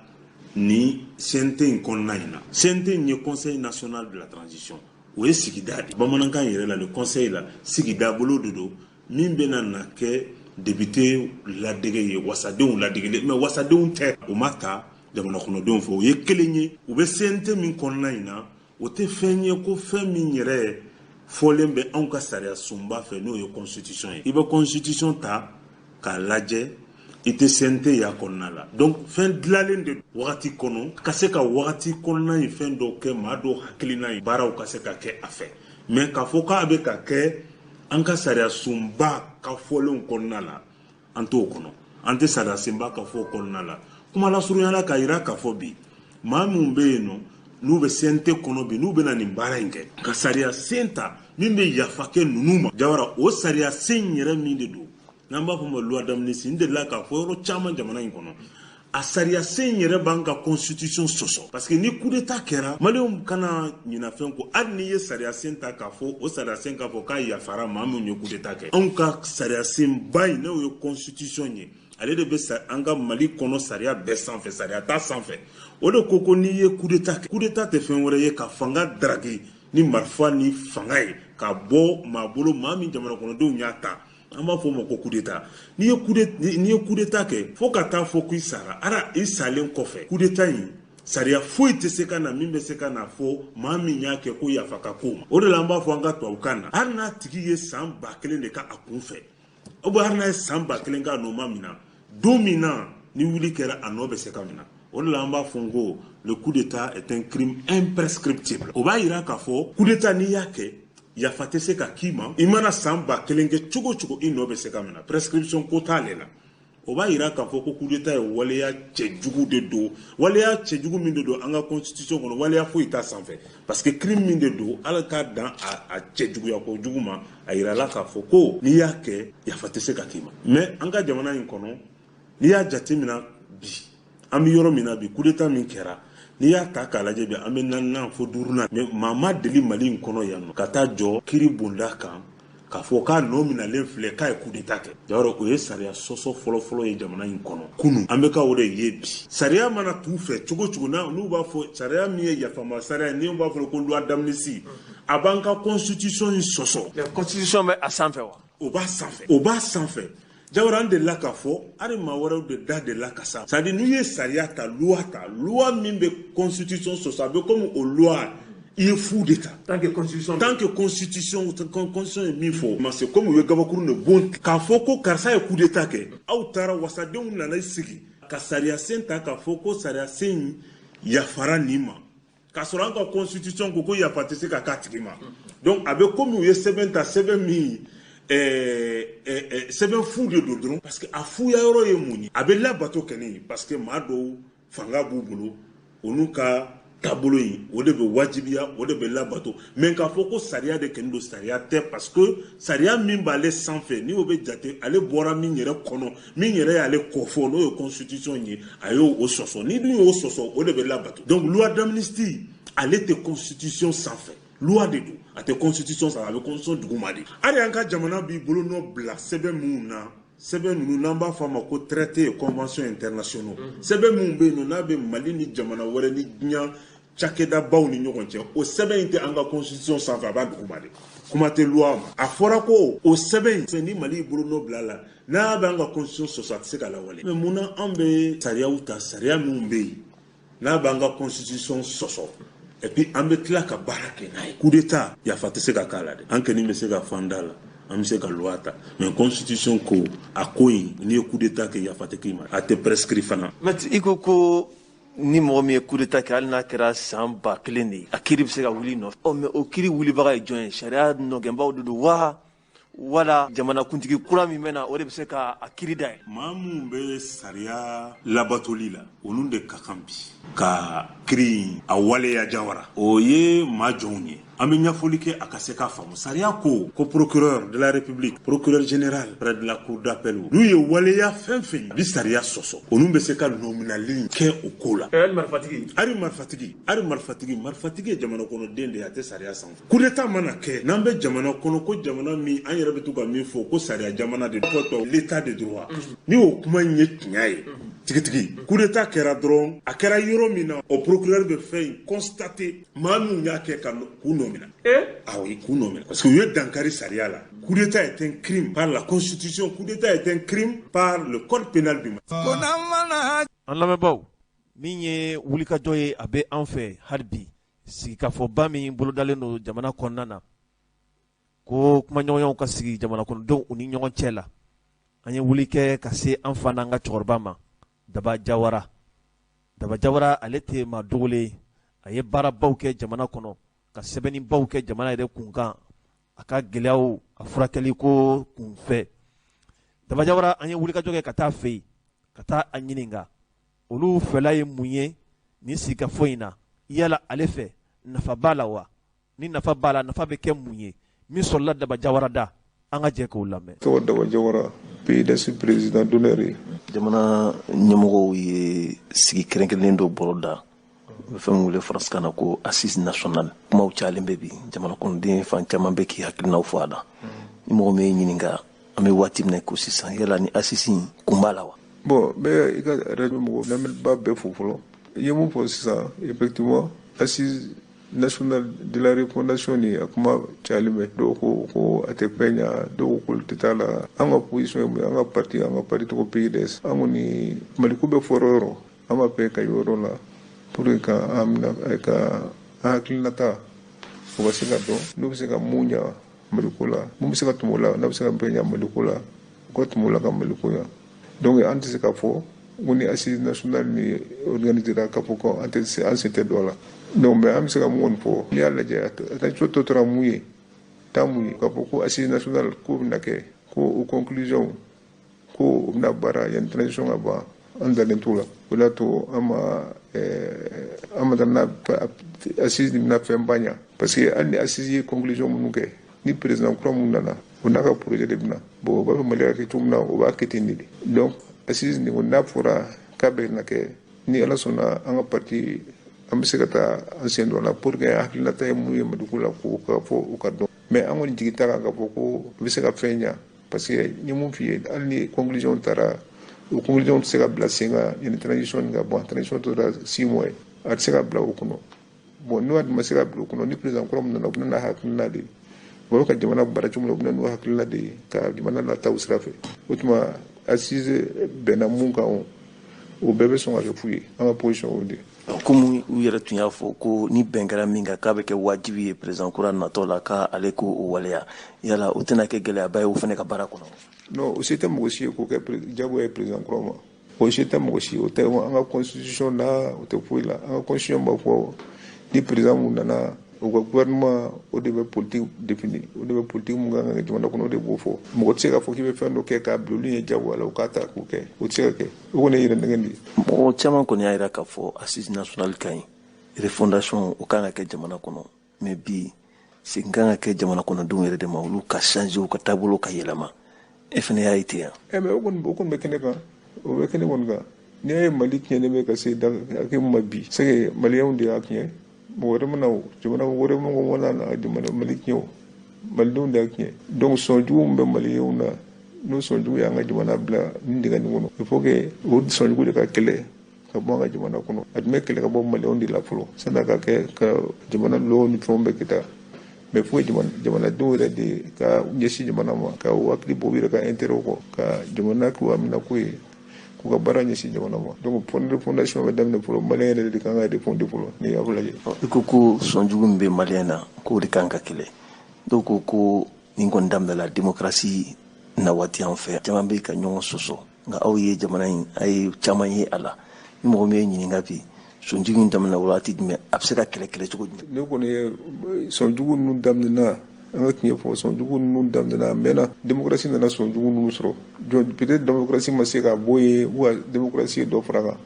ni CNT in kɔnɔna in na. CNT in ye Conseil national de la transition, o ye sigida de, bamanankan yɛrɛ la, le conseil la, sigida bolo de don min bɛna na kɛ député ladege ye, wasadenw ladege. Mais wasadenw tɛ, o ma ta jamana kɔnɔdenw fɛ. O ye kelen ye. U bɛ CNT min kɔnɔna in na, o tɛ fɛn ye ko fɛn min yɛrɛ fɔlen bɛ anw ka sariya sunba fɛ, n'o ye constitution ye. I bɛ constitution ta k'a lajɛ, i tɛ CNT y'a kɔnɔna la. Donc fɛn dilanlen de wagati kɔnɔ, ka se ka wagati kɔnɔna in fɛn dɔw kɛ, maa dɔw hakilina ye, baaraw ka se ka kɛ a fɛ. Mais k'a fɔ k'a bɛ ka kɛ an ka sariya sunba ka fɔlenw kɔnɔna la, an t'o kɔnɔ, an tɛ sariya senba ka fɔ kɔnɔna la. Kuma lasurunyala, k'a yira k'a fɔ bi, maa minnu bɛ yen nɔ n'u bɛ CNT kɔnɔ bi, n'u bɛna nin baara in kɛ, ka sariya sen ta min bɛ yafa kɛ ninnu ma, Jawara, o sariya sen yɛrɛ min de don n'an b'a fɔ ma loi d'amnistie, n delila k'a fɔ yɔrɔ caman jamana in kɔnɔ, a sariya sen yɛrɛ b'an ka constitution sɔsɔ. Parce que ni coup d'état kɛra, maliyɛnw kana ɲina fɛn ko, hali n'i ye sariya sen ta k'a fɔ, o sariya sen k'a fɔ k'a yafara maa minnu ye coup d'état kɛ, anw ka sariya senba in, n'o ye constitution ye, ale de bɛ an ka Mali kɔnɔ sariya bɛɛ sanfɛ, sariya t'a sanfɛ. O de ko ko n'i ye coup d'état kɛ, coup d'état tɛ fɛn wɛrɛ ye ka fanga daraki ni marifa ni fanga ye ka bɔ maa bolo, maa min jamana kɔnɔdenw y'a ta, an b'a fɔ o ma ko coup d'état. N'i ye coup d'état kɛ fo ka taa fɔ k'i sara, ara i salen kɔfɛ, coup d'état in sariya foyi tɛ se ka na min bɛ se ka na fɔ maa min y'a kɛ ko yafa ka ko ma. O de la an b'a fɔ an ka tubabukan na, hali n'a tigi ye san 1000 de k'a kun fɛ, ou bien hali n'a ye san 1000 k'a nɔ ma minɛ, don min na ni wuli kɛra, a nɔ bɛ se ka minɛ. O de la an b'a fɔ ko le coup d'état est un crime imprescriptible. O b'a yira k'a fɔ coup d'état, n'i y'a kɛ, yafa tɛ se ka k'i ma. I mana san 1000 kɛ cogo o cogo, i nɔ bɛ se ka minɛ, prescription ko t'ale la. O b'a yira k'a fɔ ko coup d'état ye waleya cɛjugu de don, waleya cɛjugu min de don an ka constitution kɔnɔ, waleya foyi t'a sanfɛ. Parce que crime min de don, ala k'a dan a cɛjuguya kojugu ma, a yirala k'a fɔ ko n'i y'a kɛ, yafa tɛ se ka k'i ma. Mais an ka jamana in kɔnɔ, n'i y'a jateminɛ bi, an bɛ yɔrɔ min na bi, coup d'état min kɛra, n'i y'a ta k'a lajɛ bi, an bɛ naaninan fo duurunan, mais maa ma deli Mali in kɔnɔ yan nɔ ka taa jɔ kiiri bonda kan k'a fɔ k'a nɔ minɛlen filɛ k'a ye coup d'état kɛ. Jawara, o ye sariya sɔsɔ fɔlɔfɔlɔ ye jamana in kɔnɔ. Kunu an bɛ ka o de ye bi. Sariya mana t'u fɛ cogo o cogo, n'u b'a fɔ sariya min ye yafama sariya ye, n'u b'a fɔ ko loi d'amnistie, a b'an ka constitution in sɔsɔ. Constitution bɛ a sanfɛ wa? O b'a sanfɛ, o b'a sanfɛ. Jawara, an delila k'a fɔ, hali maa wɛrɛw de da delila ka sa. C'est à dire, n'i ye sariya ta, loi ta, loi min bɛ constitution sɔsɔ, a bɛ comme o loi i ye fu de ta. Tant que constitution. Tant que constitution ye min fɔ ma, c'est comme u ye gabakurun de bon k'a fɔ ko karisa ye coup d'état kɛ. Aw taara, wasadenw nana i sigi ka sariya sen ta k'a fɔ ko sariya sen in yafara nin ma, k'a sɔrɔ an ka constitution ko ko yafa tɛ se ka k'a tigi ma. Donc a bɛ komi u ye sɛbɛn ta, sɛbɛn min sɛbɛn fu de don dɔrɔn. Parce que a fuya yɔrɔ ye mun ye? A bɛ labato kɛ ne ye, parce que maa dɔw fanga b'u bolo, olu ka taabolo in, o de bɛ wajibiya, o de bɛ labato. Mais k'a fɔ ko sariya de kɛlen don, sariya tɛ. Parce que sariya min b'ale sanfɛ, ni o bɛ jate, ale bɔra min yɛrɛ kɔnɔ, min yɛrɛ y'ale kɔfɔ, n'o ye constitution ye, a y'o o sɔsɔ. Ni dun y'o sɔsɔ, o de bɛ labato. Donc loi d'amnistie, ale tɛ constitution sanfɛ, loi de don, a tɛ constitution sanfɛ, a bɛ constitution duguma de. Hali an ka jamana b'i bolonɔ bila sɛbɛn minnu na, sɛbɛn ninnu n'an b'a fɔ a ma ko traité et convention internationaux, sɛbɛn minnu bɛ yen nɔ n'a bɛ Mali ni jamana wɛrɛ ni diɲɛ cakɛdabaw ni ɲɔgɔn cɛ, o sɛbɛn in tɛ an ka constitution sanfɛ, a b'a duguma de. Kuma tɛ loi ma. A fɔra ko o sɛbɛn in, ni Mali y'i bolonɔ bila a la, n'a bɛ an ka constitution sɔsɔ, a tɛ se ka lawale. Mais munna an bɛ sariyaw ta, sariya minnu bɛ yen n'a b'an ka constitution sɔsɔ, et puis an bɛ tila ka baara kɛ n'a ye? Coup d'état, yafa tɛ se ka k'a la dɛ. An kɔni bɛ se ka fan da la, an bɛ se ka loi ta, mais constitution ko a ko in, n'i ye coup d'état kɛ, yafa tɛ k'i ma, a tɛ prescrit fana. Maître, i ko ko ni mɔgɔ min ye coup d'état kɛ, hali n'a kɛra san 1000 de ye, a kiiri bɛ se ka wuli nɔfɛ. Ɔ, mais o kiiri wulibaga ye jɔn ye? Sariya nɔgɛnbaw de don wa, Wala jamanakuntigi kura min bɛ na, o de bɛ se ka a kiiri da ye. Maa minnu bɛ sariya labatoli la, olu de ka kan bi ka kiiri a waleya. Jawara, o ye maa jɔnw ye? An bɛ ɲɛfɔli kɛ a ka se k'a faamu. Sariya ko ko procureur de la République, procureur général près de la cour d'appel, n'u ye waleya fɛn fɛn bi sariya sɔsɔ, olu bɛ se ka nɔminali kɛ o ko la. Hali marifatigi? Hali marifatigi, hali marifatigi. Marifatigi ye jamana kɔnɔden de ye, a tɛ sariya sanfɛ. Coup d'état mana kɛ, n'an bɛ jamana kɔnɔ ko jamana min an yɛrɛ bɛ to ka min fɔ ko sariya jamana de fɔ, l'état de droit, ni o kuma in ye tiɲɛ ye tigitigi, coup d'état kɛra dɔrɔn, a kɛra yɔrɔ min na, o procureur bɛ fɛn in constater, maa minnu y'a kɛ, ka k'u nɔ minɛ. Ah oui, k'u nɔ minɛ, parce que u ye dankari sariya la. Coup d'état est un crime par la constitution, coup d'état est un crime par le code pénal du Mali. An lamɛnbaaw, min ye wulikajɔ ye, a bɛ an fɛ hali bi. Sigikafɔba min bolodalen don jamana kɔnɔna na, ko kumaɲɔgɔnyaw ka sigi jamana kɔnɔdenw u ni ɲɔgɔn cɛ la, an ye wuli kɛ ka se an fa n'an ka cɛkɔrɔba ma, Daba Jawara. Daba Jawara, ale tɛ maa dogolen ye. A ye baarabaw kɛ jamana kɔnɔ, ka sɛbɛnnibaw kɛ jamana yɛrɛ kunkan, a ka gɛlɛyaw a furakɛli ko kunfɛ. Daba Jawara, an ye wulikajɔ kɛ ka taa fɛ yen, ka taa a ɲininka olu fɛla ye mun ye nin sigikafɔ in na. Yala ale fɛ, nafa b'a la wa? Ni nafa b'a la, nafa bɛ kɛ mun ye? Min sɔrɔla Daba Jawara da, an ka jɛ k'o lamɛn. Tɔgɔ Daba Jawara, PDS président d'honneur ye. Jamana ɲɛmɔgɔw ye sigi kɛrɛnkɛrɛnnen dɔ bɔrɔ da, u bɛ fɛn min wele faransikan na ko assise nationale. Kumaw cayalen bɛ bi, jamana kɔnɔden fan caman bɛ k'i hakilinaw fɔ a la. Ni mɔgɔ min ye ɲininka, an bɛ waati min na ko sisan, yala ni assise in kun b'a la wa? Bon, n bɛ i ka radio mɔgɔ lamɛnba bɛɛ fo fɔlɔ. I ye mun fɔ sisan, effectivement, assise nationale de la refondation ni a kuma cayalen bɛ. Dɔw ko ko a tɛ fɛn ɲa, dɔw ko k'olu tɛ taa la. An ka position ye mun ye? An ka parti tɔgɔ PIDS. An kɔni, Maliko bɛ fɔ yɔrɔ o yɔrɔ, an b'a fɛ ka yɔrɔ la pour que ka an mina ka an hakilinata o ka se ka dɔn, n'u bɛ se ka mun ɲa Maliko la, mun bɛ se ka tɛmɛ o la, n'a bɛ se ka bɛn ɲa Maliko la, u ka tɛmɛ o la ka Maliko ɲa. Donc an tɛ se k'a fɔ ko ni assise nationale ni organisera k'a fɔ ko an tɛ se, an sen tɛ don a la. Donc mais an bɛ se ka mun kɔni fɔ, n'i y'a lajɛ, a tɔ tora mun ye, taa mun ye, k'a fɔ ko assise nationale k'o bɛna kɛ, ko o conclusion ko o bɛna baara yanni transition ka ban, an dalen t'o la. O de y'a to an ma taa n'a assise nin bɛna fɛn ba ɲa, parce que hali ni assise ye conclusion minnu kɛ, ni président kura mun nana, o n'a ka projet de bɛna. Bon, o b'a fɛ Mali ka kɛ cogo min na, o b'a kɛ ten de. Donc assise nin kɔni, n'a fɔra k'a bɛ na kɛ, ni Ala sɔnna, an ka parti, an bɛ se ka taa an sen don a la pour que hakilinata ye mun ye Maliko la, k'o ka fɔ, o ka dɔn. Mais an kɔni jigi t'a kan k'a fɔ ko u bɛ se ka fɛn ɲa, parce que n ye mun f'i ye, hali ni conclusion taara, o conclusion tɛ se ka bila sen kan yanni transition nin ka ban. Transition tora 6 mois ye, a tɛ se ka bila o kɔnɔ. Bon, n'o ma se ka bila o kɔnɔ, ni président kura min nana, u bɛna n'a hakilina de ye, u b'a ka jamana baara cogo min na, u bɛna n'o hakilina de ye ka jamana lataa o sira fɛ. O tuma assise bɛnna mun kan, o bɛɛ bɛ sɔn ka kɛ fu ye. An ka position o de ye. Komi u yɛrɛ tun y'a fɔ ko ni bɛn kɛra min kan, k'a bɛ kɛ wajibi ye président kura natɔ la k'ale ko o waleya, yala o tɛna kɛ gɛlɛyaba ye o fana ka baara kɔnɔ? Non, o se tɛ mɔgɔ si ye k'o kɛ jagoya ye président kura ma. O se tɛ mɔgɔ si ye, o tɛ an ka constitution na, o tɛ foyi la. An ka constitution b'a fɔ ni président mun nana, u ka gouvernement, o de bɛ politique définir, o de bɛ politique mun kan ka kɛ jamana kɔnɔ, o de b'o fɔ. Mɔgɔ tɛ se k'a fɔ k'i bɛ fɛn dɔ kɛ k'a bila olu ɲɛ jagoya la, u k'a ta k'o kɛ. O tɛ se ka kɛ, o kɔni ye yɛrɛ nɛgɛn de ye. Mɔgɔ caman kɔni y'a jira k'a fɔ assise nationale ka ɲi, refondation o kan ka kɛ jamana kɔnɔ, mais bi segin kan ka kɛ jamana kɔnɔdenw yɛrɛ de ma, olu ka changer, u ka taabolo ka yɛlɛma. E fana y'a ye ten yan? Ɛ, mais o kɔni bɛ kɛnɛ kan, o bɛ kɛnɛ kɔni kan. N'i y'a ye Mali tiɲɛnen bɛ ka se hakɛ min ma bi, c'est que Maliyɛnw de y'a tiɲɛ. Mɔgɔ wɛrɛ mana o, jamana wɛrɛ mɔgɔ mana na jamana Mali tiɲɛ, o Malidenw de y'a tiɲɛ. Donc sɔn jugu min bɛ Maliyɛnw na, n'o sɔn jugu y'an ka jamana bila nin dingɛ nin kɔnɔ, il faut que o sɔn jugu de ka kɛlɛ ka bɔ an ka jamana kɔnɔ. A tun bɛ kɛlɛ ka bɔ Maliyɛnw de la fɔlɔ san'a ka kɛ ka jamana lɔw ni fɛnw bɛɛ kɛ taa. Mais fo jamanadenw yɛrɛ de ka ɲɛsin jamana ma, ka u hakili bɔ u yɛrɛ ka intérêt kɔ, ka jamana k'u haminako ye, k'u ka baara ɲɛsin jamana ma. Donc refondation bɛ daminɛ fɔlɔ, Maliyɛn yɛrɛ de kan ka refonder fɔlɔ, ni y'a lajɛ. I ko ko sɔnjugu min bɛ Maliyɛn na, k'o de kan ka kɛlɛ. Dɔw ko ko nin kɔni daminɛla démocratie na waati an fɛ, caman bɛ ka ɲɔgɔn sɔsɔ, nka aw ye jamana in, a ye caman ye a la. Ni mɔgɔ min ye ɲininka bi, sɔnjugu in daminɛ waati jumɛn, a bɛ se ka kɛlɛ kɛlɛ cogo jumɛn? Ne kɔni ye sɔnjugu ninnu daminɛna An ka tiɲɛ fɔ, sɔn jugu ninnu daminɛna a mɛnna. Démocratie nana sɔn jugu ninnu sɔrɔ. Peut-être démocratie ma se ka bɔ yen, ou démocratie ye dɔ fara kan,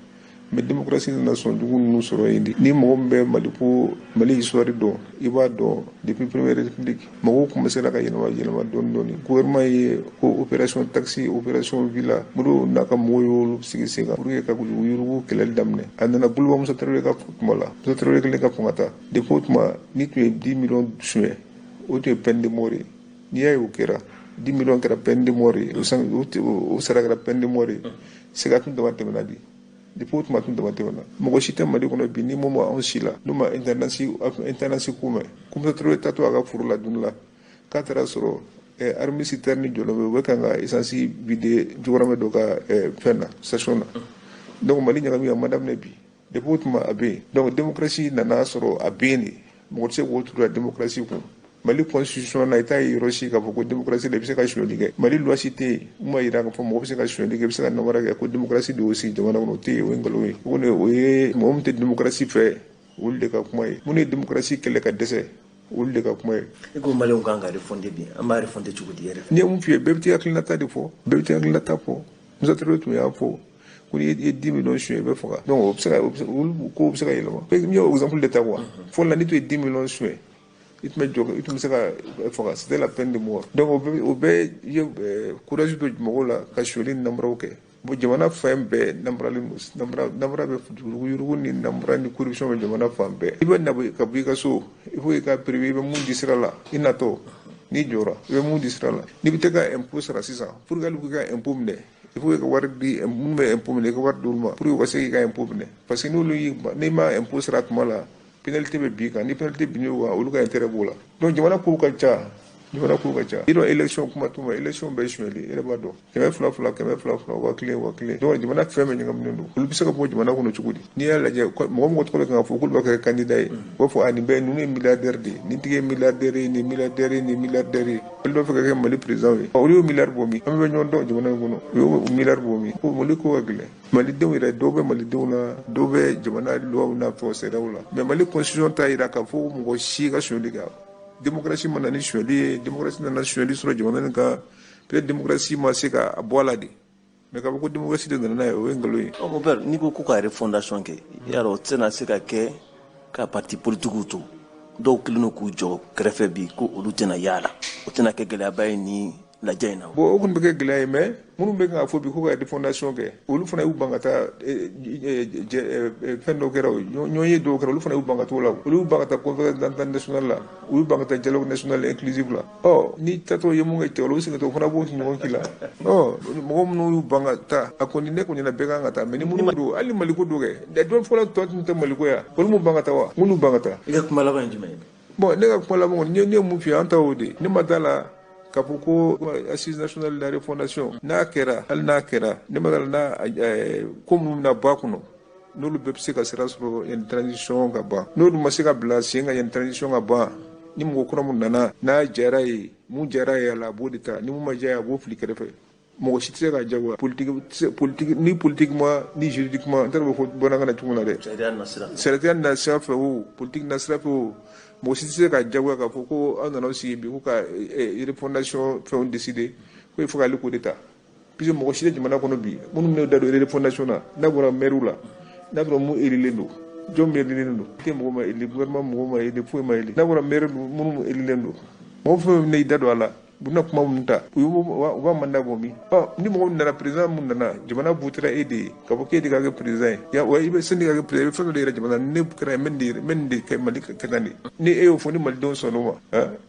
mais démocratie nana sɔn jugu ninnu sɔrɔ yen de. Ni mɔgɔ min bɛ Mali ko, Mali histoire dɔn, i b'a dɔn, depuis première république, mɔgɔw commencé ka yɛlɛma yɛlɛma dɔɔni dɔɔni. Gouvernement ye ko opération taxi, opération villa, Modibo n'a ka mɔgɔw y'olu sigi sen kan pour que ka yurugu kɛlɛli daminɛ. A nana boloba Musa Tarawele ka tuma la. Musa Tarawele kɛlen ka fanga ta, depuis o tuma, ni tun ye 10 millions suɲɛ, o tun ye peine de mort ye. N'i y'a ye o kɛra 10 millions kɛra peine de mort ye, o sara kɛra peine de mort ye. Sega tun dama tɛmɛna bi. Depuis o tuma tun dama tɛmɛna. Mɔgɔ si tɛ Mali kɔnɔ bi ni mun ma anw si la n'u ma intendance ko mɛn. Ko Musa Tarawele tatɔ a ka foro la dun la, k'a taara sɔrɔ armée citerne jɔlen bɛ, u bɛ kan ka essence vider jukɔrɔmɛ dɔ ka fɛn na, station na. Donc Mali ɲagami a ma daminɛ bi. Depuis o tuma a bɛ yen. Donc démocratie nana sɔrɔ a bɛ yen de. Mɔgɔ tɛ se k'o turu a démocratie kun. Mali constitution na, i t'a ye yɔrɔ si k'a fɔ ko démocratie la i bɛ se ka sonyali kɛ. Mali loi si tɛ yen mun b'a jira k'a fɔ mɔgɔ bɛ se ka sonyali kɛ, i bɛ se ka namara kɛ, ko démocratie de y'o sigi jamana kɔnɔ. O tɛ yen, o ye nkalon ye. O kɔni, o ye mɔgɔ min tɛ démocratie fɛ, olu de ka kuma ye. Minnu ye démocratie kɛlɛ ka dɛsɛ, olu de ka kuma ye. I ko maliyɛnw kan ka refonder bi, an b'a refonder cogo di yɛrɛ? N'i ye mun f'i ye, bɛɛ bɛ t'i hakilinata de fɔ, bɛɛ bɛ t'i hakilinata fɔ. Musa Tarawele tun y'a fɔ ko n'i ye 10 millions suɲɛ, i bɛ faga. Donc o bɛ se ka, olu kow bɛ se ka yɛlɛma. N y'o exemple de ta quoi. Fɔlɔ la, n'i tun ye 10 millions suɲɛ, i tun bɛ jɔ, i tun bɛ se ka faga, c'était la peine de mort. Donc o bɛɛ ye courage don mɔgɔw la ka sonyali ni namaraw kɛ. Bon, jamana fɛn bɛɛ namaralen don. Namara, namara bɛ, yuruguyurugu ni namara ni corruption bɛ jamana fan bɛɛ. I bɛ na ka bɔ i ka so, il faut i ka prévu i bɛ mun di sira la. I natɔ, n'i jɔra, i bɛ mun di sira la. N'i bɛ taa ka impôt sara sisan, pour que hali k'i ka impôt minɛ, il faut ka wari di minnu bɛ impôt minɛ, i ka wari d'olu ma pour que u ka se k'i ka impôt minɛ, parce que n'olu y'i, n'i ma impôt sara tuma la, pénalité bɛ bin kan. Ni pénalité binn'o kan, olu ka intérêt b'o la. Donc jamana kow ka ca, jamana kow ka ca. I dɔn, élection kuma t'u ma, élection bɛɛ sonyali, e yɛrɛ b'a dɔn, 200 200, 200 200, 1000 1000. Donc jamana fɛn bɛɛ ɲagaminen don. Olu bɛ se ka bɔ jamana kɔnɔ cogo di? N'i y'a lajɛ, mɔgɔ mɔgɔ tɔgɔ bɛ kan ka fɔ k'olu b'a kɛ candidat ye, u b'a fɔ a nin bɛɛ, ninnu ye milliardaire de ye, nin tigi ye milliardaire ye, nin milliardaire ye, nin milliardaire ye. Olu b'a fɛ ka kɛ Mali président ye. Olu y'o milliard bɔ min? An bɛɛ bɛ ɲɔgɔn dɔn jamana in kɔnɔ. U y'o milliard bɔ min? Ko Mali ko ka gɛlɛn. Malidenw yɛrɛ, dɔw bɛ malidenw na, dɔw bɛ jamana loi n'a fɔ sariyaw la, mais Mali constitution t'a jira k'a fɔ mɔgɔ si ka sonyali kɛ. Démocratie ma na ni sonyali ye, démocratie nana sonyali sɔrɔ jamana nin kan. Peut-être démocratie ma se ka bɔ a la de, mais k'a fɔ ko démocratie de nana n'a ye, o ye nkalon ye. Ɔ, mon père, n'i ko ko ka refondation kɛ, y'a dɔn o tɛna se ka kɛ ka parti politiques to. Dɔw kɛlen don k'u jɔ kɛrɛfɛ bi ko olu tɛna y'a la. O tɛna kɛ gɛlɛyaba ye ni lajɛ in na? Bon, o kɔni bɛ kɛ gɛlɛya ye, mais minnu bɛ k'a fɔ bi ko ka refondation kɛ, olu fana y'u ban ka taa fɛn dɔw kɛra, o ɲɔgɔn ye dɔw kɛra, olu fana y'u ban ka t'o la. Olu y'u ban ka taa conférence d'entente nationale la, u y'u ban ka taa dialogue national inclusif la. Ɔ, n'i tatɔ ye mun kɛ cɛ, olu segintɔ, o fana b'o ɲɔgɔn k'i la. Ɔ, mɔgɔ minnu y'u ban ka taa, a kɔni ne kɔni ɲɛna bɛɛ kan ka taa, mais ni minnu don, hali Maliko don kɛ, don fɔlɔ tɔ tun tɛ Maliko ya, olu m'u ban ka taa wa? Minnu ban ka taa. I ka kuma laban ye jumɛn ye? Bon, ne ka kuma laban kɔni, ne ye mun f'i ye, an ta o de. Ne ma da la k'a fɔ ko assise nationale de la refondation, n'a kɛra, hali n'a kɛra, ne ma da la n'a ko minnu bɛna bɔ a kɔnɔ, n'olu bɛɛ bɛ se ka sira sɔrɔ yanni transition ka ban. N'olu ma se ka bila sen kan yanni transition ka ban, ni mɔgɔ kura mun nana, n'a jara ye, mun jara ye a la, a b'o de ta. Ni mun ma diya ye, a b'o fili kɛrɛfɛ. Mɔgɔ si tɛ se k'a jagoya, politique, politique ni politiquement ni juridiquement, n t'a dɔn bɛ fɔ bamanankan na cogo min na dɛ. Sariya nasira. Sariya nasira fɛ o, politique nasira fɛ o, mɔgɔ si tɛ se ka jagoya k'a fɔ ko an nana sigi bi ko ka refondation fɛnw décider, ko il faut k'ale k'o de ta, puisque mɔgɔ si tɛ jamana kɔnɔ bi minnu bɛn'u da don refondation na, n'a bɔra maire la, n'a sɔrɔ mun élilen don, jɔn min élilen don tɛ, mɔgɔ ma éli, gouvernement mɔgɔ ma éli, foyi ma éli. N'a bɔra maire minnu élilen don, mɔgɔ fɛn fɛn bɛ i da don a la, u bɛna kuma minnu ta, u b'a mandat bɔ min? Ɔ, ni mɔgɔ min nana, président mun nana, jamana votera e de ye k'a fɔ k'e de ka kɛ président ye ya, wa i bɛ sani ka kɛ président, i bɛ fɛn dɔ de yɛrɛ jamana. Ne kɛra, n bɛ nin de, n bɛ nin de kɛ Mali kɛ tan de. Ni e y'o fɔ, ni malidenw sɔnn'o ma,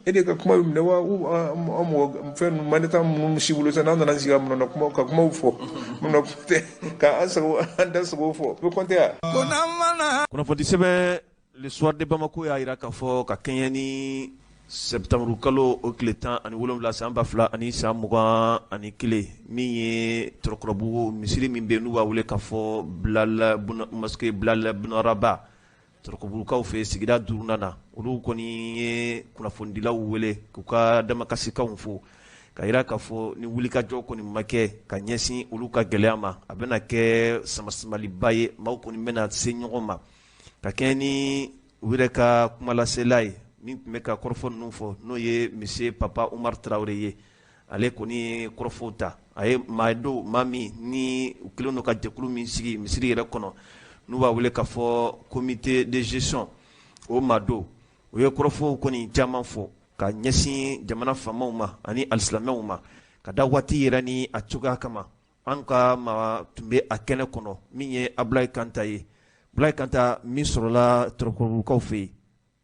e de ka kuma bɛ minɛ wa? An mɔgɔ fɛn ninnu mandat minnu si bolo sisan, n'an nana sigi a mun na kuma ka kumaw fɔ mun na tɛ k'an sago, an da sago fɔ, o bɛ compter wa? Kunnafoni sɛbɛn Le Soir de Bamako y'a jira k'a fɔ ka kɛɲɛ ni septembre kalo o tile 17 san 2021, min ye Tɔrɔkɔrɔbugu misiri min bɛ yen n'u b'a wele k'a fɔ Bilal, mosquée Bilal ibn Rabah, Tɔrɔkɔbugukaw fɛ sigida duurunan na, olu kɔni ye kunnafonidilaw wele k'u ka damakasikanw fo ka jira k'a fɔ ni wulikajɔ kɔni ma kɛ ka ɲɛsin olu ka gɛlɛya ma, a bɛna kɛ samasamaliba ye, maaw kɔni bɛna se ɲɔgɔn ma. Ka kɛɲɛ ni u yɛrɛ ka kumalasela ye. Min tun bɛ ka kɔrɔfɔ ninnu fɔ, n'o ye monsieur Papa Umar Tarawele ye, ale kɔni ye kɔrɔfɔw ta. A ye maa don, maa min ni u kɛlen don ka jɛkulu min sigi misiri yɛrɛ kɔnɔ, n'u b'a wele k'a fɔ comité de gestion, o maa don. U ye kɔrɔfɔw kɔni caman fɔ ka ɲɛsin jamana faamaw ma ani alisilamɛw ma, ka da waati yɛrɛ ni a cogoya kama. An ka maa tun bɛ a kɛnɛ kɔnɔ, min ye Abulayi Kanta ye. Abulayi Kanta min sɔrɔla Tɔrɔkɔrɔbugukaw fɛ yen,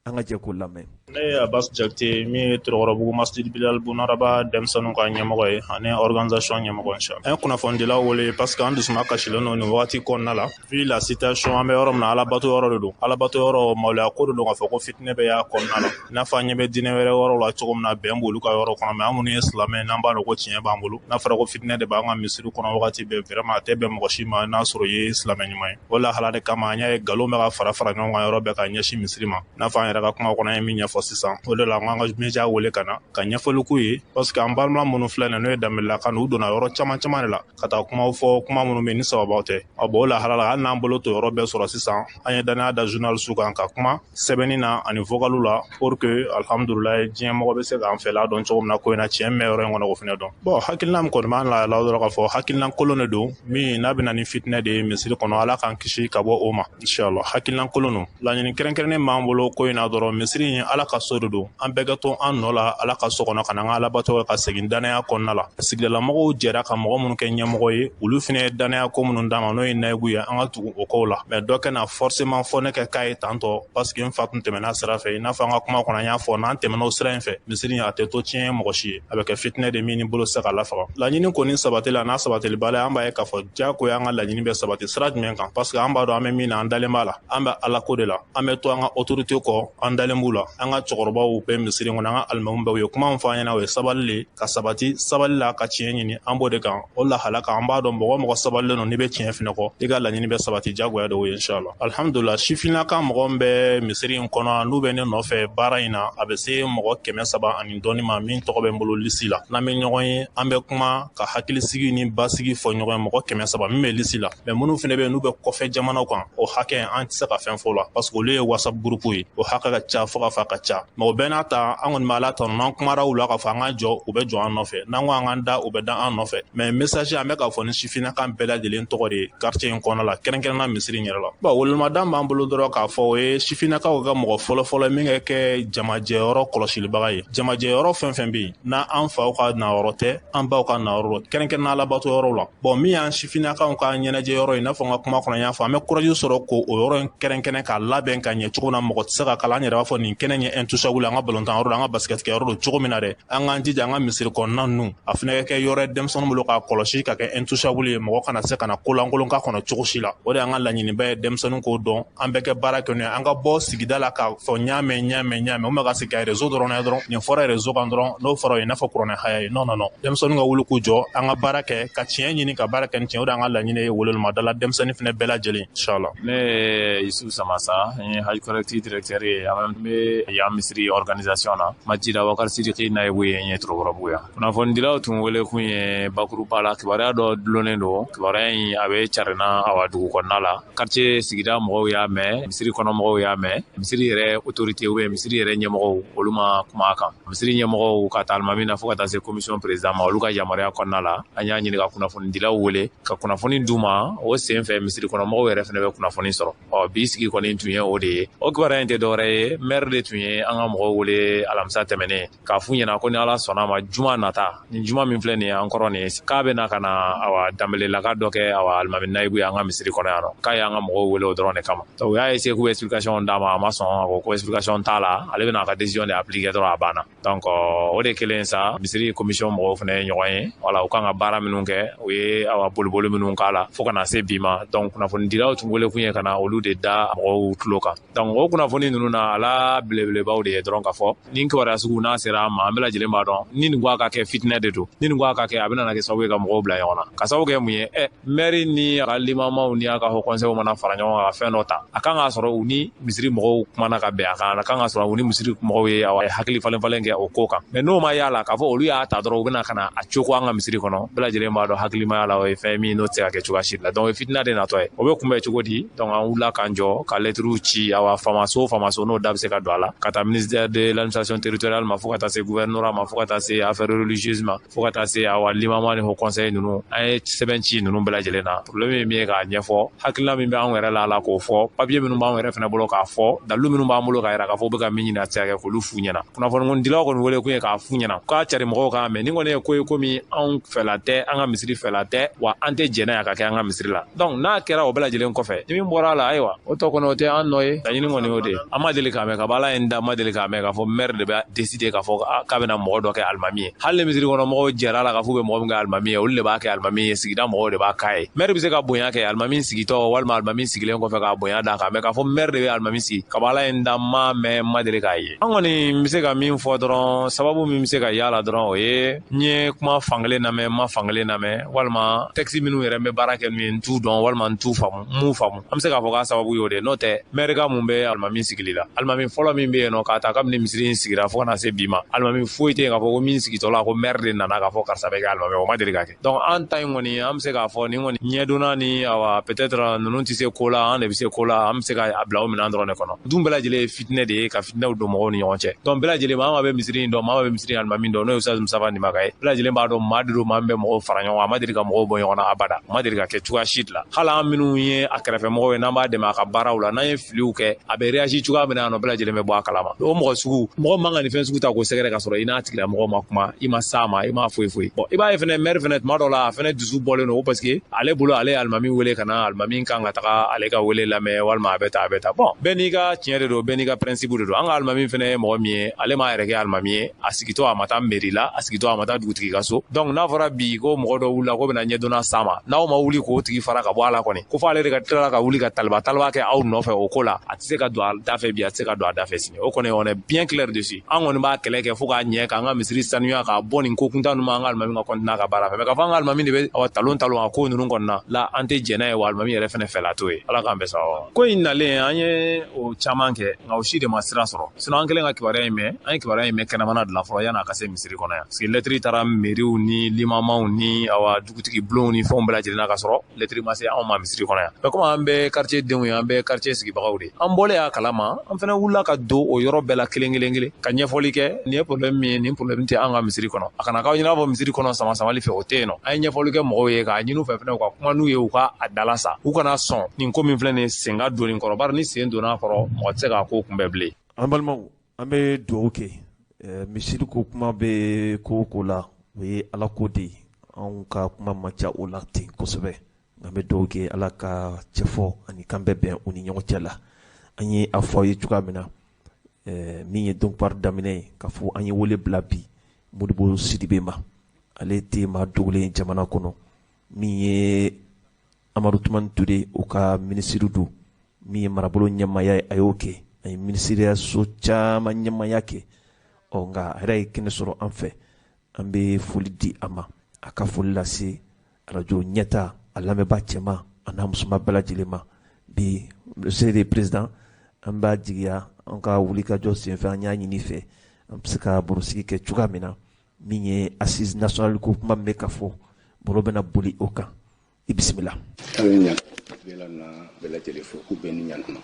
an ka jɛ k'o lamɛn. Ne ye Abbas Jakite, min ye Tɔrɔkɔrɔbugu Masjid Bilal Bunaraba denmisɛnninw ka ɲɛmɔgɔ ye ani organisation ɲɛmɔgɔ, inchallah. An ye kunnafonidilaw wele parce que an dusuma kasilen don nin wagati kɔnɔna la. Vu la situation, an bɛ yɔrɔ min na, alabato yɔrɔ de don. Alabato yɔrɔ, maloya ko de don k'a fɔ ko fitinɛ bɛ y'a kɔnɔna la. I n'a fɔ an ɲɛ bɛ diinɛ wɛrɛ yɔrɔw la cogo min na, bɛn b'olu ka yɔrɔ kɔnɔ, mais an minnu ye silamɛ, n'an b'a dɔn ko tiɲɛ b'an bolo, n'a fɔra ko fitinɛ de b'an ka misiri kɔnɔ wagati bɛɛ, vraiment a tɛ bɛn mɔgɔ si ma n'a sɔrɔ i ye silamɛ ɲuman ye. O lahala de kama, an y'a ye nkalon bɛ ka fara fara ɲɔgɔn kan yɔrɔ bɛɛ ka ɲɛsin misiri ma. I n'a fɔ an yɛrɛ ka kuma kɔnɔ, an ye min ɲɛfɔ sisan, o de la an ka média wele ka na ka ɲɛfɔli k'u ye, parce que an balima minnu filɛ nin, n'o ye Danbelelaka, u donna yɔrɔ caman caman de la ka taa kumaw fɔ, kuma minnu bɛ yen ni sababaw tɛ. Bon, o lahala la, hali n'an bolo to yɔrɔ bɛɛ sɔrɔ sisan, an ye danaya da journaliste kan ka kuma sɛbɛnni na ani vocal la, pour que alhamdulilayi, diɲɛ mɔgɔ bɛ se k'an fɛla dɔn cogo min na ko in na, tiɲɛ mɛn yɔrɔ in kɔnɔ, k'o fana dɔn. Bon, hakilina min kɔni b'an la dɔrɔn, k'a fɔ hakilina kolon de don, min n'a bɛ na ni fitinɛ de ye misiri kɔnɔ, Ala k'an kisi ka bɔ o ma, inshallah. Hakilina kolon don. Laɲini kɛrɛnkɛrɛnnen b'an bolo ko in na dɔrɔn, misiri in, Ala ka so de don. An bɛɛ ka to an nɔ la Ala ka so kɔnɔ, ka na an ka alabato ka segin danaya kɔnɔna la. Sigidalamɔgɔw jɛra ka mɔgɔ minnu kɛ ɲɛmɔgɔ ye, olu fana ye danaya ko minnu d'an ma, n'o ye nayibu ye, an ka tugu o kow la. Mais dɔ kɛ na forcément fɔ ne kɛ k'a ye tantɔ, parce que n fa tun tɛmɛna sira fɛ. I n'a fɔ an ka kuma kɔnɔ, an y'a fɔ, n'an tɛmɛna o sira in fɛ, misiri in a tɛ to tiɲɛ mɔgɔ si ye, a bɛ kɛ fitinɛ de min ni bolo se ka lafaga. Laɲini kɔni sabati la, n'a sabatili bala, an b'a ye k'a fɔ diyagoya an ka laɲini bɛ sabati sira jumɛn kan, parce que an b'a dɔn an bɛ min na, an dalen b'a la, an bɛ Ala ko de la, an bɛ to an ka autorité kɔ, an dalen b'u la. An ka cɛkɔrɔbaw bɛ misiri kɔnɔ, an ka alimamu bɛɛ, u ye kuma min fɔ an ɲɛna, o ye sabali de, ka sabati sabali la, ka tiɲɛ ɲini. An b'o de kan, o lahala kan. An b'a dɔn mɔgɔ mɔgɔ sabalilen don, n'i bɛ tiɲɛ fɛnɛ kɔ, i ka laɲini bɛ sabati diyagoya de, o ye inshallah. Alhamdulillah, sifinnaka mɔgɔ min bɛ misiri in kɔnɔ, n'u bɛ ne nɔfɛ baara in na, a bɛ se mɔgɔ 300 ani dɔɔni ma, min tɔgɔ bɛ n bolo liste la. N'an bɛ ɲɔgɔn ye, an bɛ kuma ka hakilisigi ni basigi fɔ ɲɔgɔn ye, mɔgɔ 300 min bɛ liste la. Mais minnu fɛnɛ bɛ yen, n'u bɛ kɔfɛ jamanaw kan, o hakɛ, an tɛ se ka fɛn fɔ o la, parce que olu ye WhatsApp groupe ye, o hakɛ ka ca fo ka fɔ a ka ca. Mais o bɛɛ n'a ta, an kɔni bɛ Ala tanu, n'an kumara u la k'a fɔ an ka jɔ, u bɛ jɔ an nɔfɛ, n'an ko an k'an da, u bɛ da an nɔfɛ. Mais message, an bɛ k'a fɔ ni sifinnaka bɛɛ lajɛlen tɔgɔ de ye quartier in kɔnɔ la, kɛrɛnkɛrɛnnenya misiri in yɛrɛ la. Bon, welewelemada b'an bolo dɔrɔn k'a fɔ, o ye sifinnakaw ka mɔgɔ fɔlɔfɔlɔ min ka kɛ jamajɛyɔrɔ kɔlɔsilibaga ye. Jamajɛyɔrɔ fɛn fɛn bɛ yen, n'an faw ka nayɔrɔ tɛ, an baw ka nayɔrɔ, kɛrɛnkɛrɛnnenya alabato yɔrɔ la. Bon, min y'an sifinnakaw ka ɲɛnajɛ yɔrɔ ye, i n'a fɔ n ka kuma kɔnɔ n y'a fɔ, an bɛ courage sɔrɔ k'o yɔrɔ in kɛrɛnkɛrɛn k'a labɛn ka ɲɛ cogo min na, mɔgɔ tɛ se ka kala, an yɛrɛ b'a fɔ nin kɛnɛ ye intouchable, an ka balontan yɔrɔ, an ka basket kɛ yɔrɔ don cogo min na dɛ, an k'an jija an ka misiri kɔnɔna ninnu, a fana ka kɛ yɔrɔ ye denmisɛnninw bolo k'a kɔlɔsi, ka kɛ intouchable ye, mɔgɔ kana se ka na kolankolon k'a kɔnɔ cogo si la. O de y'an ka laɲiniba ye, denmisɛnninw k'o dɔn, an bɛɛ kɛ baara kɛ n'o ye, an ka bɔ sigida la k'a fɔ n y'a mɛn, n y'a mɛn, n y'a mɛn, o ma ka sigi ka réseau dɔrɔn na dɔrɔn, nin fɔra réseau kan dɔrɔn, n'o fɔra o ye i n'a fɔ kuranɛ haya ye. Non, non, non, denmisɛnninw ka wuli k'u jɔ, an ka baara kɛ ka tiɲɛ ɲini, ka baara kɛ ni tiɲɛ, o de y'an ka laɲini ye, welewelemada la denmisɛnnin fɛnɛ bɛɛ lajɛlen, inchallah. Ne ye Yusuf Samasa, n ye Hajj Collectif directeur ye, an bɛ yan misiri organisation na. Masjid Abubakar Sidiki Nayibu ye n ye Torokɔrɔbugu yan. Kunnafonidilaw tun wele kun ye bakuruba la, kibaruya dɔ dulonnen don. Kibaruya in a bɛ carinna awa dugu kɔnɔna la, quartier sigida mɔgɔw y'a mɛn, misiri kɔnɔ mɔgɔw y'a mɛn, misiri yɛrɛ autorité ou bien misiri yɛrɛ ɲɛmɔgɔw, olu ma kuma a kan. Misiri ɲɛmɔgɔw ka taa alimami na fo ka taa se commission président ma, olu ka yamaruya kɔnɔna la, an y'a ɲini ka kunnafonidilaw wele ka kunnafoni d'u ma. O sen fɛ, misiri kɔnɔ mɔgɔw yɛrɛ fɛnɛ bɛ kunnafoni sɔrɔ. Ɔ bi sigi kɔni tun ye o de ye. O kibaruya in tɛ dɔwɛrɛ ye, maire de tun ye an ka mɔgɔw wele alamisa tɛmɛnen k'a f'u ɲɛna ko ni Ala sɔnna ma, juma nata nin, juma min filɛ nin ye an kɔrɔ nin ye, k'a bɛ na ka na awa danbelelaka dɔ kɛ awa alimami nayibu ye an ka misiri kɔnɔ yan nɔ, k'a y'an ka mɔgɔw wele o dɔrɔn de kama. U y'a essayer k'u bɛ explication d'a ma, a ma sɔn, a ko ko explication t'a la, ale bɛna a ka décision de appliquer dɔrɔn, a banna. Donc o de kelen sa, misiri commission mɔgɔw fana ye ɲɔgɔn ye, wala u kan ka baara minnu kɛ, u ye awa boliboli minnu k'a la fo ka na se bi ma. Donc kunnafonidilaw tun wele kun ye ka na olu de da mɔgɔw tulo kan. Donc o kunnafoni ninnu na, a la belebelebaw de ye dɔrɔn k'a fɔ nin kibaruya sugu n'a sera an ma, an bɛɛ lajɛlen b'a dɔn ni nin ko a ka kɛ fitinɛ de don, ni nin ko a ka kɛ, a bɛna kɛ sababu ye ka mɔgɔw bila ɲɔgɔn na. Ka sababu kɛ mun ye? Ɛ maire ni a ka limamaw ni a ka haut conseil mana fara ɲɔgɔn kan ka fɛn dɔ ta, a kan k'a sɔrɔ u ni misiri mɔgɔw kumana ka bɛn a kan, a kan k'a sɔrɔ u ni misiri mɔgɔw ye awa hakili falen falen kɛ o ko kan. Mais n'o ma y'a la k'a fɔ olu y'a ta dɔrɔn, u bɛna ka na a coko an ka misiri kɔnɔ, bɛɛ lajɛlen b'a dɔn hakilimaya la, o ye fɛn min n'o tɛ se ka kɛ cogoya si la. Donc o ye fitina de natɔ ye. O bɛ kunbɛn cogo di? Donc an wulila k'an jɔ ka lɛtiriw ci awa famaso famaso, n'o da bɛ se ka don a la, ka ka taa ministère de l'administration territoriale ma, fo ka taa se gouvernorat ma, fo ka taa se affaires religieuses ma, fo ka taa se awa limama ni haut conseil ninnu. An ye sɛbɛn ci ninnu bɛɛ lajɛlen na. Problème ye min ye, k'a ɲɛfɔ, hakilina min bɛ anw yɛrɛ la la k'o fɔ, papier minnu b'anw yɛrɛ fana bolo k'a fɔ, dalilu minnu b'an bolo k'a yira k'a fɔ u bɛ ka min ɲini, a tɛ se ka kɛ, k'olu f'u ɲɛna. Kunnafonidilaw kɔni wele kun ye k'a f'u ɲɛna k'a cari mɔgɔw k'a mɛn. Nin kɔni ye ko ye ko min anw fɛla tɛ, an ka misiri fɛla tɛ, wa an tɛ jɛn n'a ye a ka kɛ an ka misiri la. Donc n'a kɛra, o bɛɛ lajɛlen kɔfɛ, ni min bɔra a la, ayiwa, o tɔ kɔni, o tɛ an nɔ ye. Laɲini kɔni y'o de ye. An ma deli k'a mɛn, ka bɔ Ala ye n da, ma deli k'a mɛn k'a fɔ maire de bɛ décider k'a fɔ k'a bɛna mɔgɔ dɔ kɛ alimami ye. Hali ni misiri kɔnɔ mɔgɔw jɛra a la k'a fɔ u bɛ mɔgɔ min kɛ alimami ye, olu de b'a kɛ alimami ye, sigida mɔgɔw de b'a k'a ye. Maire bɛ se ka bonya kɛ alimami sigitɔ walima alimami sigilen kɔfɛ k'a bonya d'a kan, mais k'a fɔ maire de bɛ alimami sigi, ka bɔ Ala ye n da, ma mɛn, ma deli k'a ye. An kɔni bɛ se ka min fɔ dɔrɔn, sababu min bɛ se ka y'a la dɔrɔn, o ye n ye kuma fankelen lamɛn, n ma fankelen lamɛn, walima texte minnu yɛrɛ bɛ baara kɛ n'u ye, n t'u dɔn walima n t'u faamu, n m'u faamu. An bɛ se k'a fɔ k'a sababu y'o de ye. N'o tɛ, maire ka mun bɛ alimami sigili la? Alimami fɔlɔ min bɛ yen nɔ, k'a ta kabini misiri in sigira fo ka na se bi ma, alimami foyi tɛ yen k'a fɔ ko min sigitɔ la, ko maire de nana k'a fɔ karisa bɛ kɛ alimami, o ma deli ka kɛ. Donc an ta in kɔni, an bɛ se k'a fɔ nin kɔni ɲɛdonna ni awa, peut-être ninnu tɛ se ko la, an de bɛ se ko la. An bɛ se ka a bila o minɛn dɔrɔn de kɔnɔ. Dun bɛɛ lajɛlen ye fitinɛ de ye, ka fitinɛw don mɔgɔw ni ɲɔgɔn cɛ. Donc bɛɛ lajɛlen, maa maa bɛ misiri in dɔn, maa maa bɛ misiri in alimami dɔn, n'o ye Ustaz Mustafa Nimaka ye, bɛɛ lajɛlen b'a dɔn maa de don, maa min bɛ mɔgɔw fara ɲɔgɔn kan. A ma deli ka mɔgɔw bɔ ɲɔgɔn na abada, a ma deli ka kɛ cogoya si de la. Hali an minnu ye a kɛrɛfɛmɔgɔw ye, n'an b'a dɛmɛ a ka baaraw la, n'an ye filiw kɛ, a bɛ réagir cogoya min na, a nɔ bɛɛ lajɛlen bɛ bɔ a kalama. O mɔgɔ sugu, mɔgɔ man ka nin fɛn sugu ta k'o sɛgɛrɛ ka sɔrɔ i n'a tigilamɔgɔ ma kuma, i ma s'a ma, i ma foyi foyi. Bon, i b'a ye fɛnɛ, maire fɛnɛ, tuma dɔ la, a fɛnɛ dusu bɔlen don, parce que ale bolo, ale ye alimami wele ka na, alimami kan ka taga ale ka wele lamɛn, walima a bɛ taa, a bɛ taa. Bon, bɛɛ n'i ka tiɲɛ de don, bɛɛ n'i ka principe de don. An ka alimami fɛnɛ ye mɔgɔ min ye, ale m'a yɛrɛ kɛ alimami ye. A sigitɔ, a ma taa mairie la, a sigitɔ, a ma taa dugutigi ka so. Donc n'a fɔra bi ko mɔgɔ dɔ wulila ko bɛna ɲɛdonna s'a ma, n'aw ma wuli k'o tigi fara ka bɔ a la kɔni, ko fɔ ale de ka tila ka wuli ka taliba taliba kɛ aw nɔfɛ o ko la, a tɛ se ka don a da fɛ bi, a tɛ se ka don a da fɛ sini. O kɔni, on est bien clair dessus. An kɔni b'a kɛlɛ kɛ fo k'a ɲɛ, k'an ka misiri sanuya k'a bɔ nin ko kuntan ninnu ma. An ka alimami ka continuer a ka baara fɛ, mais k'a fɔ an ka alimami de bɛ awa talon talon a ko ninnu kɔnɔna la, an tɛ jɛn n'a ye, wa alimami yɛrɛ fɛnɛ fɛla t'o ye. Ala k'an bɛɛ sababa. Ko in nalen, an ye o caman kɛ, nka o si de ma sira sɔrɔ. Sinon an kɛlen ka kibaruya in mɛn, an ye kibaruya in mɛn kɛnɛmana dilan fɔlɔ yan'a ka se misiri kɔnɔ yan, parce que lɛtiri taara meriw ni limamaw ni awa dugutigi bulonw ni fɛnw bɛɛ lajɛlen na, ka sɔrɔ lɛtiri ma se anw ma misiri kɔnɔ yan. Mais komi an bɛɛ quartier denw ye, an bɛɛ quartier sigibagaw de, an bɔlen y'a kalama, an fɛnɛ wulila ka don o yɔrɔ bɛɛ la kelen kelen kelen ka ɲɛfɔli kɛ. Nin ye problème min ye, nin problème tɛ an ka misiri kɔnɔ. A kana k'aw ɲɛna fɔ misiri kɔnɔ sama samali fɛ, o tɛ yen nɔ. An ye ɲɛfɔli kɛ mɔgɔw ye k'a ɲini u fɛ fɛnɛ, u ka kuma n'u ye, u ka a dala sa, u kana sɔn nin ko min filɛ nin ye, sen ka don nin kɔrɔ, bari ni sen donna a kɔrɔ, mɔgɔ tɛ se k'a ko kunbɛn bilen. An balimaw, an bɛ dugawu kɛ. Misiri ko kuma bɛ ko o ko la, o ye Ala ko de ye. Anw ka kuma man ca o la ten kosɛbɛ. An bɛ dugawu kɛ, Ala ka cɛfɔ ani kan bɛɛ bɛn u ni ɲɔgɔn cɛ la. An ye a fɔ aw ye cogoya min na, min ye donkwari daminɛ ye, k'a fɔ an ye wele bila bi Modibo Sidibe ma. Ale tɛ maa dogolen jamana kɔnɔ. Min ye Amadu Tumani Ture, o ka minisiri don. Min ye marabolo ɲɛmaaya ye, a y'o kɛ. A ye minisiriya so caman ɲɛmaaya kɛ. Ɔ nka a yɛrɛ ye kɛnɛ sɔrɔ an fɛ. An bɛ foli di a ma, a ka foli lase arajo ɲɛta a lamɛnbaa cɛman a n'a musoman bɛɛ lajɛlen ma. Bi, monsieur le président, an b'a jigiya an ka wulikajɔ senfɛ, an y'a ɲini fɛ, an bɛ se ka barosigi kɛ cogoya min na. Min ye assise nationale ko kuma min bɛ ka fɔ, baro bɛna boli o kan. I bisimila. Aw ye ɲa na bɛɛ lajɛlen fo k'u bɛɛ ni ɲantuma.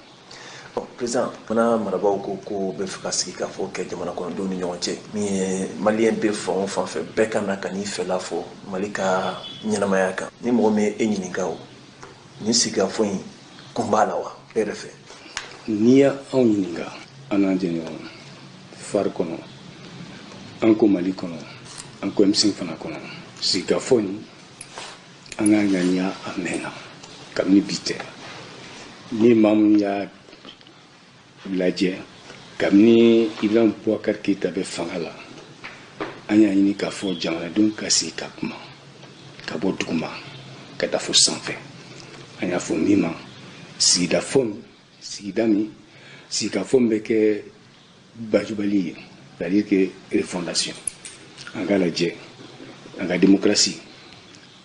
Président fana, marabaaw ko ko bɛ fɛ ka sigi ka fɔ kɛ jamana kɔnɔdenw ni ɲɔgɔn cɛ. Min ye malien bɛ fan o fan fɛ, bɛɛ ka na ka n'i fɛla fɔ Mali ka ɲɛnamaya kan. Ni mɔgɔ min ye e ɲininka, o nin sigikafɔ in kun b'a la wa, e yɛrɛ fɛ? N'i ye anw ɲininka, an n'an jɛɲɔgɔn fari kɔnɔ, an ko Mali kɔnɔ, an ko M5 fana kɔnɔ, sigikafɔ in, an k'a ŋaniya a mɛnna. Kabini bi tɛ, ni maa min y'a lajɛ, kabini Ibrahim Boubacar Keïta bɛ fanga la, an y'a ɲini k'a fɔ jamanadenw ka sigi ka kuma, ka bɔ duguma ka taa fo sanfɛ. An y'a fɔ min ma sigida fɔ, sigida min sigikafɔ min bɛ kɛ bajubali ye, c'est à dire que refondation, an k'a lajɛ an ka démocratie,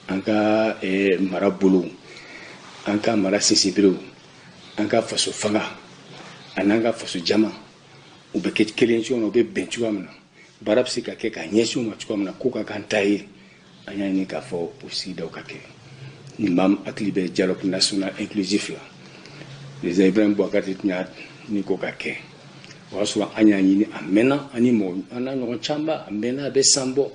an ka mara bolow, an ka mara sinsinberew, an ka faso fanga ani an ka faso jama, u bɛ kɛ kelen cogo min na, u bɛ bɛn cogoya min na, baara bɛ se ka kɛ ka ɲɛsin u ma cogoya min na, ko ka k'an ta ye. An y'a ɲini k'a fɔ o sigidaw ka kɛ. Ni maa min hakili bɛ dialogue national inclusif la, président Ibrahim Boubacar tun y'a ni ko ka kɛ. O y'a sɔrɔ an y'a ɲini a mɛnna, ani mɔgɔ an n'a ɲɔgɔn caman, a mɛnna, a bɛ san bɔ.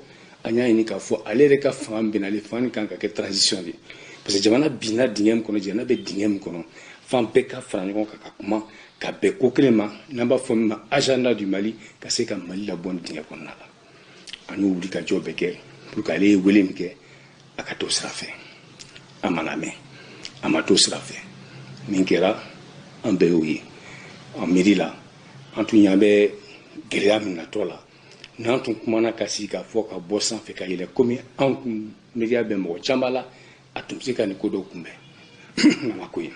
An y'a ɲini k'a fɔ ale yɛrɛ ka fanga bɛnna, ale fanga kan ka kɛ transition de, parce que jamana binna dingɛ min kɔnɔ, jamana bɛ dingɛ min kɔnɔ, fan bɛɛ ka fara ɲɔgɔn kan ka kuma ka bɛn ko kelen ma, n'an b'a fɔ min ma agenda du Mali, ka se ka Mali labɔ nin dingɛ kɔnɔna la. An y'o wuli ka jɔ bɛɛ kɛ pour que ale ye wele min kɛ, a ka t'o sira fɛ. An mana mɛn, a ma t'o sira fɛ. Min kɛra, an bɛɛ y'o ye. An miiri la, an tun ɲɛ bɛ gɛlɛya min natɔ la, n'an tun kumana ka sigi ka fɔ ka bɔ sanfɛ ka yɛlɛ, komi an kun miiriya bɛ mɔgɔ caman la, a tun bɛ se ka nin ko dɔw kunbɛn. Nka ma ko ye,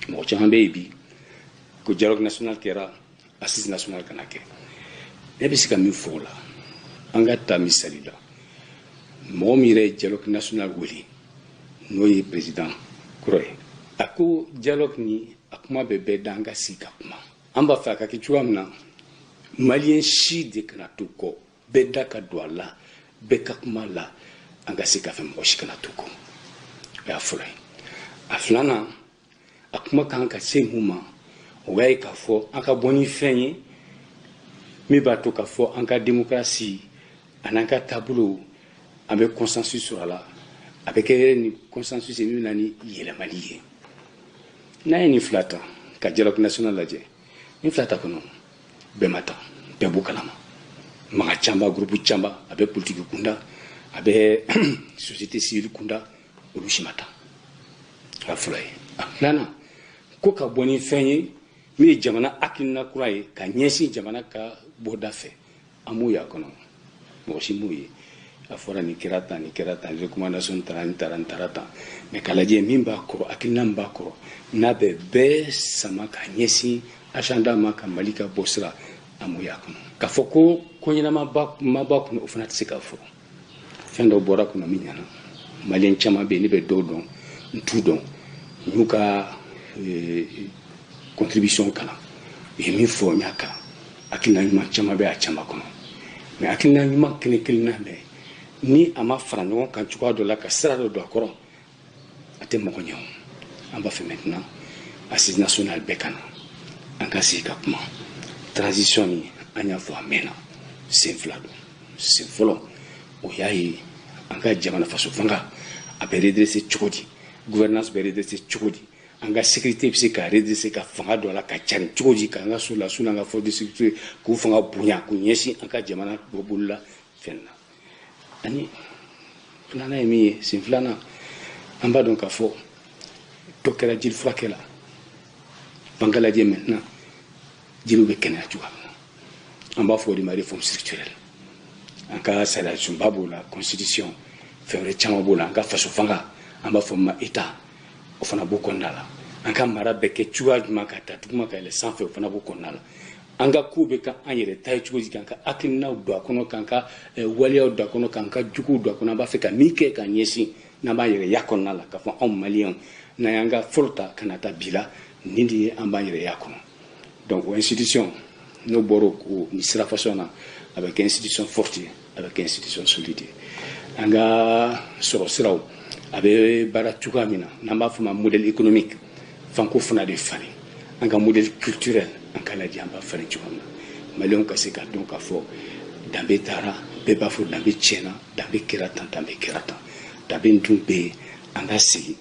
mɔgɔ caman bɛ yen bi ko dialogue national kɛra, assise nationale kana kɛ. Ne bɛ se ka min fɔ o la, an ka ta misali la, mɔgɔ min yɛrɛ ye dialogue national wele, n'o ye président kɔrɔ ye, a ko dialogue ni a kuma bɛ bɛɛ da, an ka sigi ka kuma. An b'a fɛ a ka kɛ cogoya min na, Malien si de kana to kɔ, bɛɛ da ka don a la, bɛɛ ka kuma la, an ka se ka fɛn, mɔgɔ si kana to kɔ. O y'a fɔlɔ ye. A filanan, a kuma kan ka se mun ma, o y'a ye k'a fɔ an ka bɔ ni fɛn ye min b'a to k'a fɔ an ka démocratie an'an ka taabolo, an bɛ consensus sɔrɔ a la. A bɛ kɛ ni consensus ye min bɛ na ni yɛlɛmali ye. N'an ye nin fila ta ka dialogue national lajɛ, nin fila ta kɔnɔ, bɛɛ ma ta, bɛɛ b'o kalama. Maga caman, groupe caman, a bɛ politique kunda, a bɛ société civile kunda, olu si ma ta. A fɔlɔ ye. A filanan, ko ka bɔ ni fɛn ye min ye jamana hakilina kura ye ka ɲɛsin jamana ka bɔda fɛ, an m'o ye a kɔnɔ, mɔgɔ si m'o ye. A fɔra nin kɛra tan, nin kɛra tan, recommandation taara, nin taara, nin taara tan, mais k'a lajɛ min b'a kɔrɔ, hakilina min b'a kɔrɔ, n'a bɛ bɛɛ sama ka ɲɛsin agenda ma ka Mali ka bɔ sira, an m'o ye a kɔnɔ. K'a fɔ ko ko ɲɛnama ma b'a kɔnɔ, o fana tɛ se k'a fɔ. Fɛn dɔ bɔra kɔnɔ min ɲɛna, Malien caman bɛ yen, ne bɛ dɔw dɔn, n t'u dɔn, n y'u ka contribution kalan, u ye min fɔ, n y'a kalan. Hakilina ɲuman caman bɛ a caman kɔnɔ, mais hakilina ɲuman kelen kelenna bɛɛ, ni a ma fara ɲɔgɔn kan cogoya dɔ la ka sira dɔ don a kɔrɔ, a tɛ mɔgɔ ɲɛ. O an b'a fɛ maintenant, assise nationale, bɛɛ ka na, an ka sigi ka kuma. Transition ni an y'a fɔ a mɛnna, sen fila don. Sen fɔlɔ, o y'a ye an ka jamana faso fanga a bɛ redresser cogo di, gouvernance bɛ redresser cogo di, an ka sécurité bɛ se ka redresser, ka fanga don a la ka cari cogo di, k'an ka soldats n'an ka force de sécurité k'u fanga bonya, k'u ɲɛsin an ka jamana bɔ bolola fɛn na. Ani filanan ye min ye, sen filanan, an b'a dɔn k'a fɔ dɔ kɛra jeli furakɛ la. F'an ka lajɛ maintenant jeliw bɛ kɛnɛya cogoya min na. An b'a fɔ o de ma réforme structurelle. An ka sariya sunba b'o la, constitution, fɛn wɛrɛ caman b'o la. An ka faso fanga, an b'a fɔ min ma état, o fana b'o kɔnɔna la. An ka mara bɛ kɛ cogoya jumɛn, ka ta duguma ka yɛlɛ sanfɛ, o fana b'o kɔnɔna la. An ka kow bɛ ka an yɛrɛ ta ye cogo di, k'an ka hakilinaw don a kɔnɔ, k'an ka waleyaw don a kɔnɔ, k'an ka juguw don a kɔnɔ, an b'a fɛ ka min kɛ ka ɲɛsin, n'an b'an yɛrɛ ya kɔnɔna la, k'a fɔ anw Malienw, n'an y'an ka fɔlɔ ta ka na taa bi la, nin de ye an b'an yɛrɛ ya kɔnɔ. Donc o institution, n'o bɔra o nin sira façon na, a bɛ kɛ institution forte ye, a bɛ kɛ institution solide ye. An ka sɔrɔ siraw a bɛ baara cogoya min na, n'an b'a fɔ ma modèle économique, fanko fana de falen. An ka modèle culturel, an ka lajɛ an b'a falen cogoya min na, Malienw ka se ka dɔn k'a fɔ danbe taara. Bɛɛ b'a fɔ danbe tiɲɛna, danbe kɛra tan, danbe kɛra tan. Danbe dun bɛ yen, an ka segin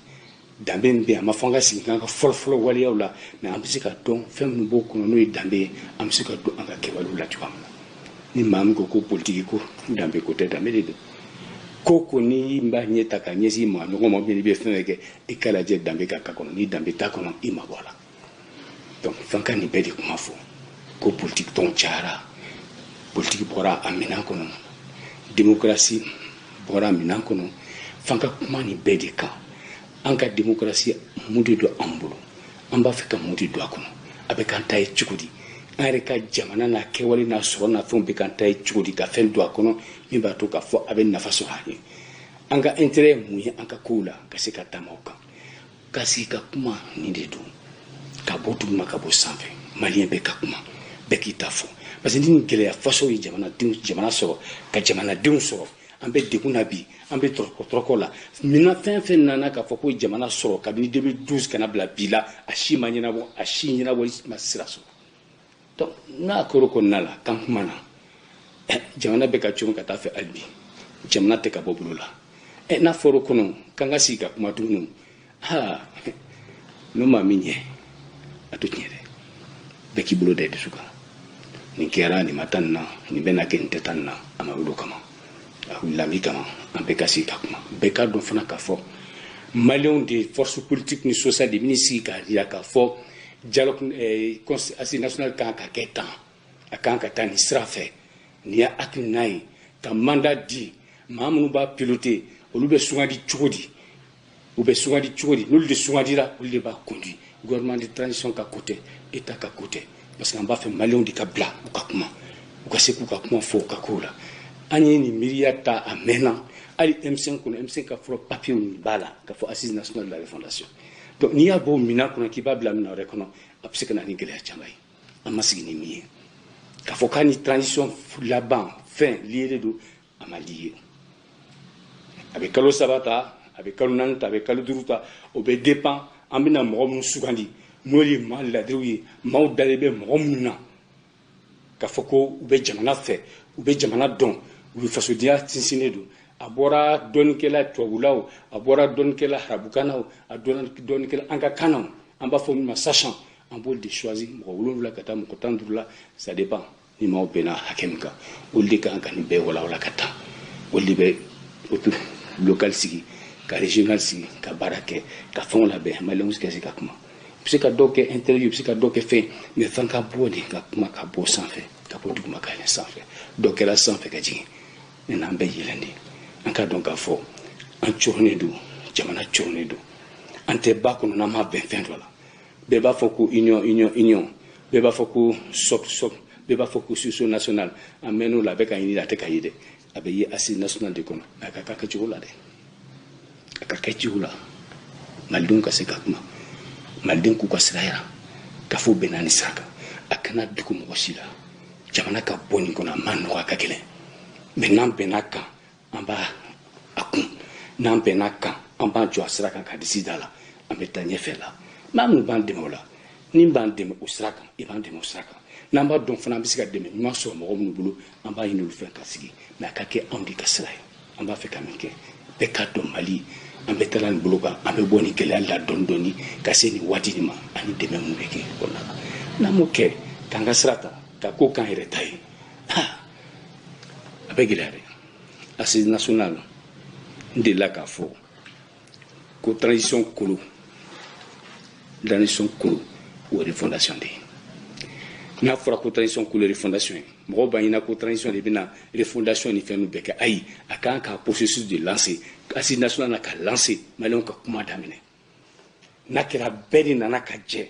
danbe min bɛ yen. A ma fɔ an ka segin k'an ka fɔlɔ-fɔlɔ waleyaw la, mais an bɛ se ka dɔn fɛn minnu b'o kɔnɔ, n'o ye danbe ye, an bɛ se ka don an ka kɛwalew la cogoya min na. Ni maa min ko ko politiki ko danbe ko tɛ, danbe de don. Ko ko ni b'a ɲɛ ta ka ɲɛsin maa ɲɔgɔn ma, n'i bɛ fɛn fɛn kɛ, i ka lajɛ danbe ka k'a kɔnɔ. Ni danbe t'a kɔnɔ, i ma bɔ a la. Donc f'an ka nin bɛɛ de kuma fɔ ko politiki tɔn cayara, politiki bɔra a minɛn kɔnɔ, démocratie bɔra a minɛn kɔnɔ. F'an ka kuma nin bɛɛ de kan. An ka démocratie, mun de don an bolo? An b'a fɛ ka mun de don a kɔnɔ? A bɛ k'an ta ye cogo di? An yɛrɛ ka jamana n'a kɛwale n'a sɔrɔ n'a fɛnw bɛ k'an ta ye cogo di, ka fɛn don a kɔnɔ min b'a to k'a fɔ a bɛ nafa sɔrɔ an ye? An ka intérêt ye mun ye an ka kow la, ka se ka taama o kan, ka sigi ka kuma? Nin de don, ka bɔ duguma, ka bɔ sanfɛ, Malien bɛɛ ka kuma, bɛɛ k'i ta fɔ, parce que ni nin gɛlɛya faso ye jamanadenw, jamana sɔrɔ ka jamanadenw sɔrɔ, an bɛ degun na bi, an bɛ tɔrɔkɔ la. Minna fɛn fɛn nana k'a fɔ ko jamana sɔrɔ kabini 2012 kana bila bi la, a si ma ɲɛnabɔ, a si ɲɛnabɔli ma sira sɔrɔ. Donc n'a kɛra o kɔnɔna la, k'an kuma na, jamana bɛ ka cogo ka taa fɛ hali bi, jamana tɛ ka bɔ bolo la. N'a fɔra o kɔnɔ k'an ka sigi ka kuma tuguni, ha, n'o ma min ɲɛ, a to tiɲɛ dɛ. Bɛɛ k'i bolo da i dusu kan. Nin kɛra, nin ma taa nin na, nin bɛ na kɛ, nin tɛ taa nin na. A ma wuli o kama, a wulila min kama, an bɛɛ ka sigi ka kuma. Bɛɛ k'a dɔn fana k'a fɔ Maliyɛnw de, force politique ni sociale de bɛna sigi k'a jira k'a fɔ dialogue assise nationale kan ka kɛ tan, a kan ka taa nin sira fɛ, nin y'a hakilina ye, ka mandat di maa minnu b'a piloter, olu bɛ sugandi cogo di, u bɛ sugandi cogo di, n'olu de sugandira, olu de b'a conduire. Gouvernement de transition ka ko tɛ, état ka ko tɛ, parce que an b'a fɛ Maliyɛnw de ka bila u ka kuma, u ka se k'u ka kuma fɔ u ka kow la. An ye nin miiriya ta a mɛnna, hali M5 kɔnɔ, M5 ka fɔlɔ papier nin b'a la k'a fɔ assise nationale de la refondation. Donc n'i y'a bɔ o minɛn kɔnɔ k'i b'a bila minɛn wɛrɛ kɔnɔ, a bɛ se ka na ni gɛlɛya caman ye. An ma sigi ni min ye k'a fɔ k'a ni transition laban fɛn lié don, a ma lié. A bɛ kalo 3 ta, a bɛ kalo 4 ta, a bɛ kalo 5 ta, o bɛ dépend an bɛna mɔgɔ minnu sugandi, n'o ye maa ladiriw ye, maaw dalen bɛ mɔgɔ minnu na k'a fɔ ko u bɛ jamana fɛ, u bɛ jamana dɔn, u bɛ fasodenya sinsinnen don. A bɔra dɔnnikɛla tubabula o, a bɔra dɔnnikɛla arabukan na o, a dɔnnikɛla an ka kan na o, an b'a fɔ min ma sachant, an b'olu de choisi, mɔgɔ 7 ka taa mɔgɔ 15 la, ça dépend ni maaw bɛnna hakɛ min kan. Olu de kan ka nin bɛɛ walawala ka taa, olu de bɛ autorité locale sigi, ka régional sigi, ka baara kɛ, ka fɛnw labɛn. Maliyɛnw ka se ka kuma, i bɛ se ka dɔw kɛ interview, i bɛ se ka dɔw kɛ fɛn, mais fɛn ka bɔ de ka kuma, ka bɔ sanfɛ, ka bɔ duguma ka yɛlɛn sanfɛ. Dɔ kɛra sanfɛ ka jigin, mais n'an bɛɛ yɛlɛn de, an k'a dɔn k'a fɔ an coronnen don, jamana coronnen don. An tɛ ba kɔnɔ n'an ma bɛn fɛn dɔ la. Bɛɛ b'a fɔ ko union, union, union, bɛɛ b'a fɔ ko socle, socle, bɛɛ b'a fɔ ko sursaut national. An mɛnn'o la, a bɛ ka ɲini, a tɛ ka ye dɛ. A bɛ ye assise nationale de kɔnɔ, mais a ka kɛ cogo la dɛ, a ka kɛ cogo la Malidenw ka se ka kuma, Malidenw k'u ka sira yira k'a fɔ bɛnna ni sira kan. A kana dogo mɔgɔ si la. Jamana ka bɔ nin kɔnɔ, a ma nɔgɔ, a ka gɛlɛn, mais n'an bɛnna kan, an b'a a kun. N'an bɛnna kan, an b'an jɔ a sira kan ka disi da la, an bɛ taa ɲɛfɛ la. Maa minnu b'an dɛmɛ o la, ni b'an dɛmɛ o sira kan, i b'an dɛmɛ o sira kan. N'an b'a dɔn fana, an bɛ se ka dɛmɛ ɲuman sɔrɔ mɔgɔ minnu bolo, an b'a ɲini olu fɛ ka sigi, mais a ka kɛ anw de ka sira ye. An b'a fɛ ka min kɛ, bɛɛ k'a dɔn Mali, an bɛ taa nin bolo kan, an bɛ bɔ nin gɛlɛya la dɔɔni dɔɔni ka se nin waati nin ma, ani dɛmɛ mun bɛ kɛ kɔnɔna la. N'an m'o kɛ k'an ka sira ta ka ko k'an yɛrɛ ta ye, a bɛ gɛlɛya dɛ. Assise nationale, n delila k'a fɔ ko transition kolo, transition kolo, o ye refondation de ye. N'a fɔra ko transition kolo ye refondation ye, mɔgɔw b'a ɲɛna ko transition de bɛna refondation ni fɛn ninnu bɛɛ kɛ. Ayi, a kan ka processus de lancer, assise nationale na ka lancer, Maliyɛnw ka kuma daminɛ. N'a kɛra bɛɛ de nana ka jɛ,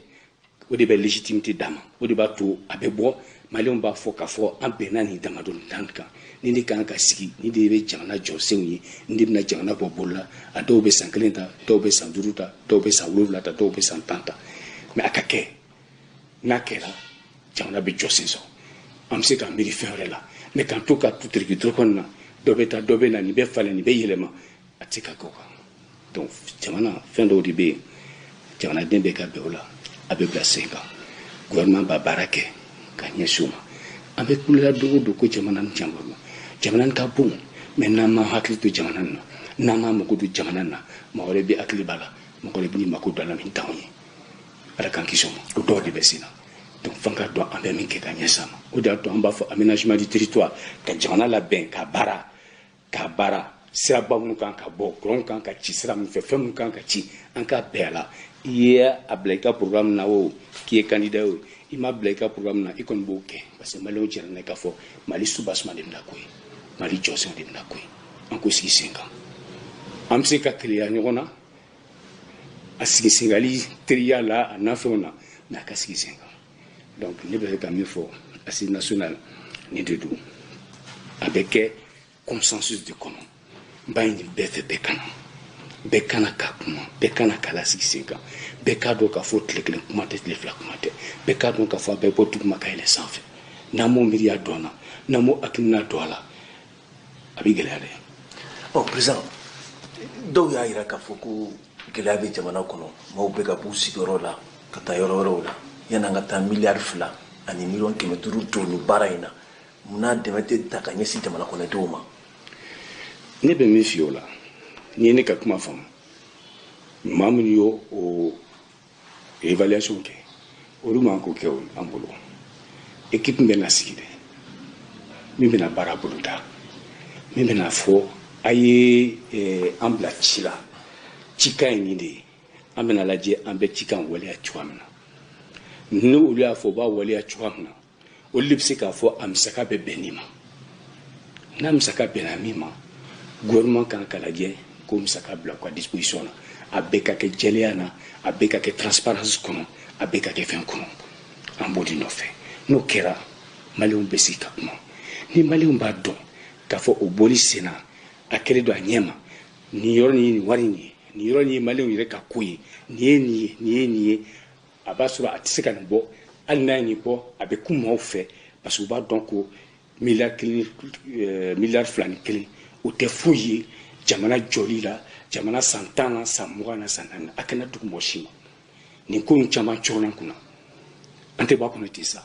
o de bɛ légitimité d'a ma, o de b'a to a bɛ bɔ, Maliyɛnw b'a fɔ k'a fɔ an bɛnna nin damadɔ tan kan, nin de kan ka sigi, nin de bɛ jamana jɔsenw ye, nin de bɛna jamana bɔ bolo la. A dɔw bɛ san 1 ta, dɔw bɛ san 5 ta, dɔw bɛ san 7 ta, dɔw bɛ san 10 ta, mais a ka kɛ. N'a kɛra, jamana bɛ jɔsen sɔrɔ. An bɛ se k'an miiri fɛn wɛrɛ la, mais k'an to ka tu teriki dɔrɔn na, dɔ bɛ taa, dɔ bɛ na, nin bɛ falen, nin bɛ yɛlɛma, a tɛ se ka kɛ o kan. Donc jamana fɛn dɔw de bɛ yen, jamanaden bɛɛ ka bɛn o la, a bɛ bila sen kan, gouvernement b'a baara kɛ ka ɲɛsin o ma. An bɛ kulela don o don ko jamana nin can bolo, jamana nin ka bon, mais n'an m'an hakili to jamana nin na, n'an m'an mako don jamana nin na, mɔgɔ wɛrɛ bɛ hakili b'a la, mɔgɔ wɛrɛ bɛ n'i mako don a la min t'anw ye. Ala k'an kisi o ma. O dɔw de bɛ sen na. Donc f'an ka dɔn an bɛ min kɛ ka ɲɛsin a ma. O de y'a to an b'a fɔ aménagement du territoire, ka jamana labɛn, ka baara, ka baara siraba minnu kan ka bɔ, kuranw kan ka ci sira min fɛ, fɛn minnu kan ka ci, an ka bɛn a la. I ye a bila i ka programme na o, k'i ye candidat ye o, i ma bila i ka programme na, i kɔni b'o kɛ, parce que Maliyɛnw jɛra n'a ye k'a fɔ Mali soubassement de bɛna ko ye, Mali jɔsenw de bɛna ko ye. An k'o sigi sen kan. An bɛ se ka keleya ɲɔgɔn na, a sigi sengali teriya la, a nafɛnw na, mais a ka sigi sen kan. Donc ne bɛ fɛ ka min fɔ, assise nationale nin de don, a bɛ kɛ consensus de kɔnɔ. N b'a ɲini bɛɛ fɛ, bɛɛ ka na, bɛɛ kana ka kuma, bɛɛ kana ka lasigi sen kan. Bɛɛ k'a dɔn k'a fɔ tile 1 kuma tɛ, tile 2 kuma tɛ. Bɛɛ k'a dɔn k'a fɔ a bɛ bɔ duguma ka yɛlɛ sanfɛ. N'an m'o miiriya dɔn na, n'an m'o hakilina dɔn a la, a bɛ gɛlɛya dɛ. Ɔ président, dɔw y'a jira k'a fɔ ko gɛlɛya bɛ jamana kɔnɔ, maaw bɛ ka b'u sigiyɔrɔ la ka taa yɔrɔ wɛrɛw la, yan'an ka taa miliyari 2 ani 500 miliyɔn don nin baara in na. Munna dɛmɛ tɛ ta ka ɲɛsin jamana kɔnɔdenw ma? Ne bɛ min f'i ye o la, n'i ye ne ka kuma faamu, maa minnu y'o o évaluation kɛ, olu man k'o kɛ an bolo. Équipe bɛ na sigi dɛ, min bɛna baara boloda, min bɛna fɔ a ye an bila ci la, cikan ye nin de ye, an bɛna lajɛ an bɛ cikan waleya cogoya min na. Ni olu y'a fɔ u b'a waleya cogoya min na, olu de bɛ se k'a fɔ a musaka bɛ bɛn nin ma. N'a musaka bɛnna min ma, gouvernement kan ka lajɛ k'o musaka bila u ka disposition na. A bɛɛ ka kɛ jɛlenya na, a bɛɛ ka kɛ transparence kɔnɔ, a bɛɛ ka kɛ fɛn kɔnɔ. An b'o de nɔfɛ. N'o kɛra, Maliyɛnw bɛ sigi ka kuma. Ni Maliyɛnw b'a dɔn k'a fɔ o bɔli sen na, a kɛlen don a ɲɛ ma, nin yɔrɔ nin ye nin wari nin ye, nin yɔrɔ nin ye Maliyɛnw yɛrɛ ka ko ye, nin ye nin ye, nin ye nin ye, a b'a sɔrɔ a tɛ se ka nin bɔ. Hali n'a ye nin bɔ, a bɛ kun maaw fɛ, parce que u b'a dɔn ko 1 miliyari, 2.1 miliyari, o tɛ foyi ye jamana jɔli la, jamana san 10 na, san 20 na, san 4 na. A kana dugu mɔgɔ si ma. Nin ko in caman cɔrɔnna kunna, an tɛ bɔ a kɔnɔ ten sa.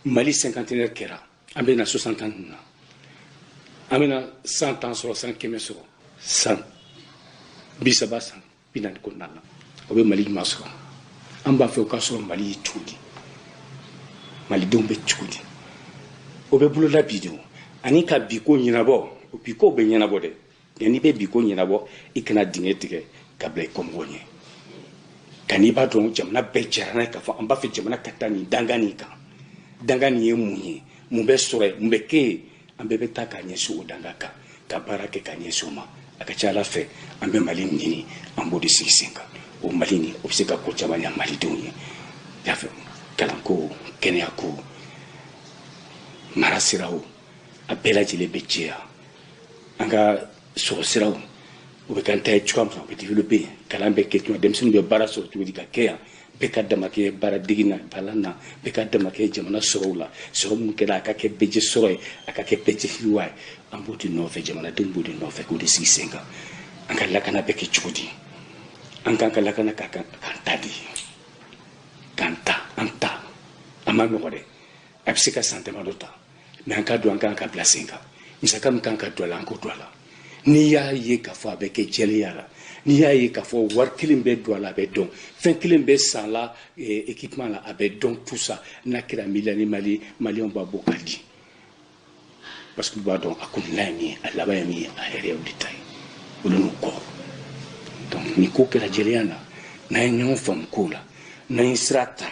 Mali cinquantenaire kɛra, an bɛ na 60 ans na, an bɛna san 10 sɔrɔ, san 100 sɔrɔ, san 30, san 40 kɔnɔna na, o bɛ Mali ɲuman sɔrɔ. An b'a fɛ o ka sɔrɔ Mali ye cogo di? Malidenw bɛ cogo di? O bɛ bolola bi de. Ani ka bi ko ɲɛnabɔ, o bi ko bɛ ɲɛnabɔ dɛ. Nka n'i bɛ bi ko ɲɛnabɔ, i kana dingɛ tigɛ ka bila i kɔmɔgɔw ɲɛ. Ka n'i b'a dɔn jamana bɛɛ jɛra n'a ye k'a fɔ an b'a fɛ jamana ka taa nin danga nin kan. Danga nin ye mun ye? Mun bɛ sɔrɔ yen? Mun bɛ kɛ yen? An bɛɛ bɛ taa k'a ɲɛsin o danga kan, ka baara kɛ ka ɲɛsin o ma. A ka ca Ala fɛ, an bɛ Mali min ɲini, an b'o de sigi sen kan. O Mali nin, o bɛ se ka ko caman ɲɛ Malidenw ye. I y'a faamu, kalanko, kɛnɛyako, mara siraw, a bɛɛ lajɛlen bɛ jɛya. An ka sɔrɔ siraw, o bɛ k'an ta ye cogoya min na, o bɛ développer. Kalan bɛ kɛ cogo, denmisɛnninw bɛ baara sɔrɔ cogo di ka kɛ yan? Bɛɛ ka damakɛ baara degi na, balan na, bɛɛ ka damakɛ jamana sɔrɔw la. Sɔrɔ min kɛra, a ka kɛ bɛɛjɛ sɔrɔ ye, a ka kɛ bɛɛjɛ yiriwa ye. An b'o de nɔfɛ, jamanadenw b'o de nɔfɛ k'o de sigi sen kan. An ka lakana bɛ kɛ cogo di? An k'an ka lakana ka kan k'an ta de, k'an ta, an ta. A ma nɔgɔ dɛ, a bɛ se ka san damadɔ ta, mais an ka don, an kan ka bila sen kan. Musaka min kan ka don a la, an k'o don a la. N'i y'a ye k'a fɔ a bɛ kɛ jɛlenya la, n'i y'a ye k'a fɔ wari kelen bɛ don a la, a bɛ dɔn, fɛn kelen bɛ san la, équipement la, a bɛ dɔn, tout ça, n'a kɛra miliyari ni Mali, Maliyɛnw b'a bɔ k'a di, parce que u b'a dɔn a kunna ye min ye, a laban ye min ye, a yɛrɛ ye o de ta ye, olu n'u kɔ. Donc ni ko kɛra jɛlenya la, n'an ye ɲɔgɔn faamu ko la, n'an ye sira ta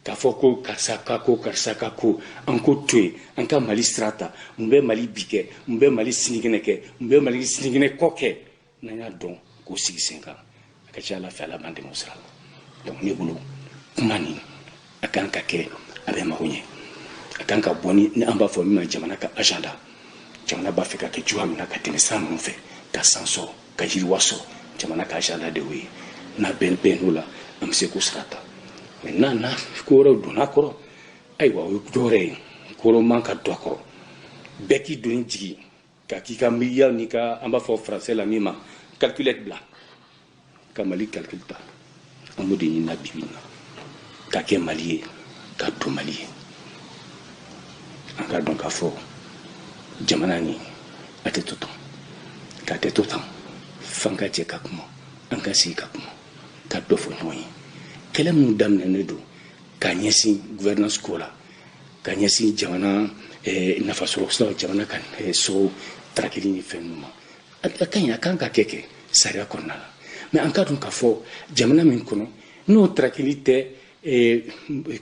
k'a fɔ ko karisa ka ko, karisa ka ko, an ko to yen, an ka Mali sira ta. Mun bɛ Mali bi kɛ? Mun bɛ Mali sinikɛnɛ kɛ? Mun bɛ Mali sinikɛnɛ kɔ kɛ? N'an y'a dɔn k'o sigi sen kan, a ka ca Ala fɛ, Ala b'an dɛmɛ o sira la. Donc ne bolo, kuma nin a kan ka kɛ, a bɛ mago ɲɛ, a kan ka bɔ ni an b'a fɔ min ma jamana ka agenda. Jamana b'a fɛ ka kɛ cogoya min na, ka tɛmɛ sira ninnu fɛ, ka san sɔrɔ, ka yiriwa sɔrɔ, jamana ka agenda de y'o ye. N'a bɛn bɛn n'o la, an bɛ se k'o sira ta. Mais n'a na ko wɛrɛw donna a kɔrɔ, ayiwa, o ye dɔwɛrɛ ye. Ko wɛrɛw man ka don a kɔrɔ. Bɛɛ k'i doni jigin ka k'i ka miiriya n'i ka, an b'a fɔ français la min ma calculette, bila ka Mali calcul ta. An b'o de ɲini na bi bi in na, ka kɛ Mali ye, ka to Mali ye. An ka dɔn k'a fɔ jamana nin, a tɛ to tan, k'a tɛ to tan. F'an ka jɛ ka kuma, an ka sigi ka kuma, ka dɔ fɔ ɲɔgɔn ye. Kɛlɛ minnu daminɛnen don ka ɲɛsin gouvernance ko la, ka ɲɛsin jamana nafasɔrɔ siraw, jamana ka sɔrɔ tarakili ni fɛn ninnu ma, a ka ɲi, a kan ka kɛ sariya kɔnɔna la. Mais an ka dɔn k'a fɔ jamana min kɔnɔ, n'o tarakili tɛ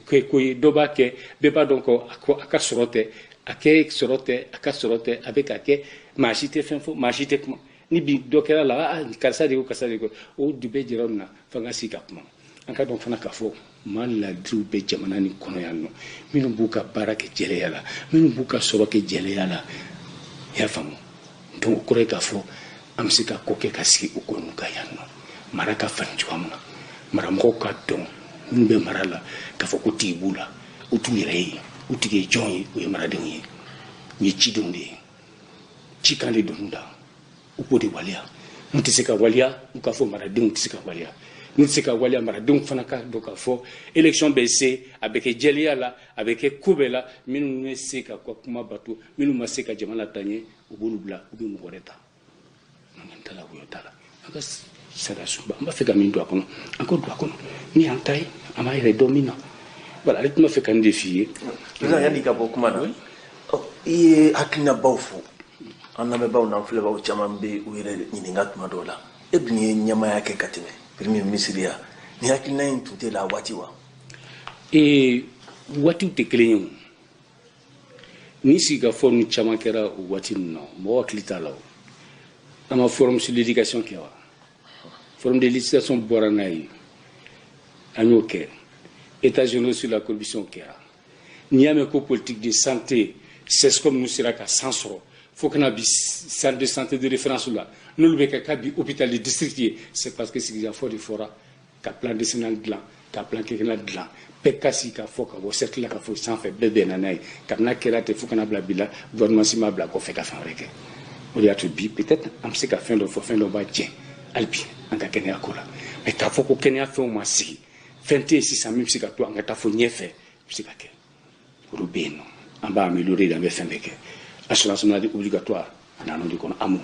ko ye, dɔ b'a kɛ, bɛɛ b'a dɔn ko a ka sɔrɔ tɛ, a kɛ sɔrɔ tɛ, a ka sɔrɔ tɛ, a bɛ ka kɛ, maa si tɛ fɛn fɔ, maa si tɛ kuma. Ni bi dɔ kɛra la, aa, karisa de ko, karisa de ko, o du bɛɛ jɛra min na. F'an ka sigi ka kuma. An ka dɔn fana k'a fɔ maa ladiriw bɛ jamana nin kɔnɔ yan nɔ, minnu b'u ka baara kɛ jɛlenya la, minnu b'u ka sɔrɔ kɛ jɛlenya la. I y'a faamu? Donc o kɔrɔ ye k'a fɔ an bɛ se ka ko kɛ ka sigi o ko ninnu kan yan nɔ. Mara ka falen cogoya min na, maramɔgɔw ka dɔn minnu bɛ mara la k'a fɔ ko tigi b'u la, u t'u yɛrɛ ye. U tigi ye jɔn ye? O ye maradenw ye, u ye cidenw de ye, cikan de donn'u la, u k'o de waleya. Mun tɛ se ka waleya? U k'a fɔ maradenw tɛ se ka waleya. N'u tɛ se ka waleya maradenw fana ka dɔn k'a fɔ élection bɛ se, a bɛ kɛ jɛlenya la, a bɛ kɛ ko bɛɛ la. Minnu bɛ se ka kuma bato, minnu ma se ka jamana taa ɲɛ, u b'olu bila, u bɛ mɔgɔ wɛrɛ ta. Mankan t'a la, woyo t'a la. An ka sariya sunba, an b'a fɛ ka min don a kɔnɔ, an k'o don a kɔnɔ. Ni y'an ta ye, an b'a yɛrɛ dɔn min na. Voilà, ale tun b'a fɛ ka nin de f'i ye. Président, yanni i ka bɔ kuma na, i ye hakilinabaw fɔ. An lamɛnbaaw n'an filɛbaaw caman bɛ u yɛrɛ ɲininka tuma dɔw la. E dun ye ɲɛmaaya kɛ ka tɛmɛ premier ministre ya, ni hakilina in tun tɛ la waati wa? Waatiw tɛ kelen ye o. Ni sigikafɔ ninnu caman kɛra o waati ninnu na, mɔgɔ hakili t'a la o. An ma forum sur l'éducation kɛ wa? Forum de l'éducation bɔra n'a ye, an y'o kɛ. États généraux sur la corruption kɛra. N'i y'a mɛn ko politique de santé, CSCOM ninnu sera ka san sɔrɔ fo kana bi centre de santé de référence la, n'olu bɛ kɛ ka bi hôpital de district ye, c'est parce que sigikafɔ de fɔra ka plan décennal dilan, ka plan quinquennal dilan, bɛɛ ka sigi ka fɔ ka bɔ cercle la ka fɔ sanfɛ, bɛɛ bɛnna n'a ye. Kabini n'a kɛra ten fo kana bila bi la, gouvernement si m'a bila kɔfɛ ka fɛn wɛrɛ kɛ. O de y'a to bi peut-être an bɛ se ka fɛn dɔ fɔ, fɛn dɔ b'a jɛ hali bi an ka kɛnɛya ko la. Mais k'a fɔ ko kɛnɛya fɛnw ma sigi, fɛn tɛ yen sisan min bɛ se ka to an ka taa fo ɲɛfɛ, bɛ se ka kɛ. Olu bɛ yen nɔ, an b'a améliorer de, an bɛ fɛn bɛɛ kɛ. Assurance maladie obligatoire, a nana o de kɔnɔ, AMO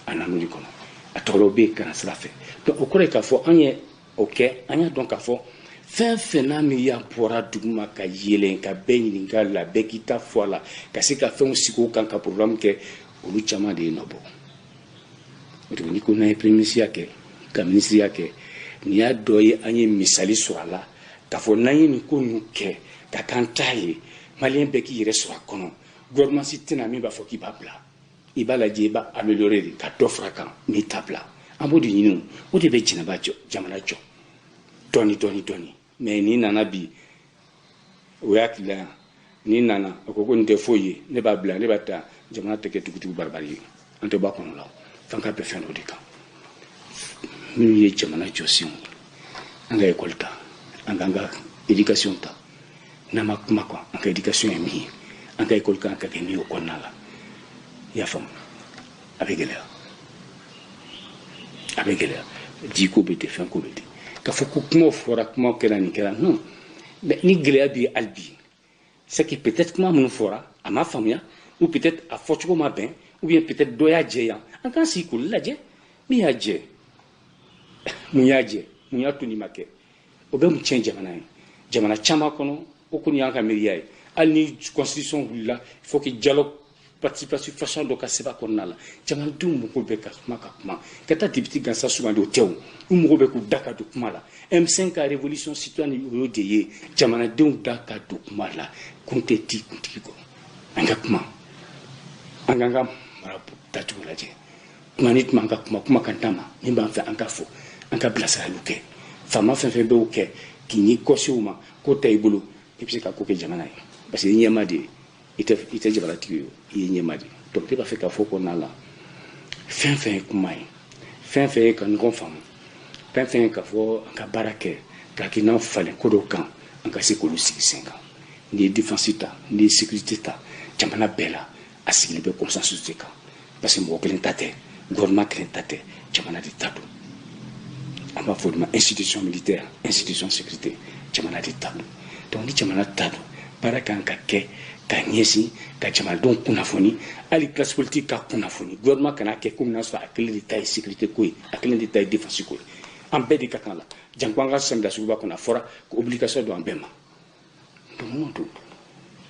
a nana o de kɔnɔ, a tɔgɔlaw bɛ yen ka na sira fɛ. Donc o kɔrɔ ye k'a fɔ an ye o kɛ, an y'a dɔn k'a fɔ fɛn fɛn n'a min y'a bɔra duguma ka yɛlɛn ka bɛɛ ɲininka la, bɛɛ k'i ta fɔ a la, ka se ka fɛnw sigi o kan ka programme kɛ, olu caman de ye nɔ bɔ. O tuma n'i ko n'an ye premier ministre kɛ, ka ministre kɛ, nin y'a dɔ ye, an ye misali sɔrɔ a la k'a fɔ n'an ye nin ko ninnu kɛ ka k'an ta ye, maliyɛn bɛɛ k'i yɛrɛ sɔrɔ a kɔnɔ. Gouvernement si tɛna min b'a fɔ k'i b'a bila, i b'a lajɛ, i b'a améliorer de ka dɔ fara kan, n'i ta bila. An b'o de ɲini, o de bɛ jɛnɛba jɔ, jamana jɔ dɔɔni dɔɔni dɔɔni. Mais n'i nana bi, o y'a hakilila yan, n'i nana a ko ko nin tɛ foyi ye, ne b'a bila, ne b'a ta, jamana tɛ kɛ tugutugu baribari ye, an tɛ bɔ a kɔnɔ la. F'an ka bɛn fɛn dɔ de kan. Minnu ye jamana jɔsenw ye, an ka école ta, an k'an ka éducation ta. N'an ma kuma kan, an ka éducation ye min ye, an ka école kan ka kɛ min ye o kɔnɔna la, i y'a faamu, a bɛ gɛlɛya, a bɛ gɛlɛya. Jiko bɛ ten, fɛn ko bɛ ten. K'a fɔ ko kumaw fɔra, kumaw kɛra, nin kɛra, non. Mais ni gɛlɛya bɛ yen hali bi, c'est que peut-être kuma minnu fɔra, a ma faamuya, ou peut-être a fɔcogo ma bɛn, ou bien peut-être dɔ y'a jɛ yan. An k'an sigi k'olu lajɛ, min y'a jɛ, mun y'a jɛ, mun y'a to nin ma kɛ. O bɛ mun tiɲɛ jamana ye? Jamana caman kɔnɔ, o kɔni y'an ka miiriya ye. Hali ni constitution wulila, il faut que dialogue, participation dɔ ka sɛbɛn a kɔnɔna la. Jamanadenw mago bɛ ka kuma, ka kuma, ka taa député gansan sugandi, o tɛ o. U mago bɛ k'u da ka don kuma la. M5 ka révolution citoyenne, o y'o de ye, jamanadenw da ka don kuma la. Kun tɛ ti kuntigi kɔ, an ka kuma, an k'an ka mara tacogo lajɛ. Kuma ni tuma, an ka kuma, kuma kan d'an ma min b'an fɛ, an ka fɔ, an ka bilasiraliw kɛ. Faama fɛn fɛn b'o kɛ k'i ni kɔsi o ma, k'o ta i bolo, i bɛ se ka ko kɛ jamana ye, parce que i ɲɛma de ye, i tɛ jamanatigi ye, i ye ɲɛma de ye. Donc ne b'a fɛ ka fɔ kɔnɔna la, fɛn fɛn ye kuma ye, fɛn fɛn ye ka ɲɔgɔn faamu, fɛn fɛn ye ka fɔ an ka baara kɛ ka hakilina falen ko dɔw kan, an ka se k'olu sigi sen kan. N'i ye défense ta, n'i ye sécurité ta, jamana bɛɛ la, a sigilen bɛ consensus de kan, parce que mɔgɔ kelen ta tɛ, gouvernement kelen ta tɛ, jamana de ta don. An b'a fɔ o de ma institution militaire, institution sécurité, jamana de ta don. Donc ni jamana ta don, baara kan ka kɛ ka ɲɛsin ka jamanadenw kunnafoni, hali classe politique ka kunnafoni. Gouvernement kana kɛ komi n'a sɔrɔ a kelen de ta ye sécurité ko ye, a kelen de ta ye défense ko ye. An bɛɛ de ka kan la. Janko an ka sɔmida suguba kɔnɔ, a fɔra ko obligation don an bɛɛ ma. Donc mun don,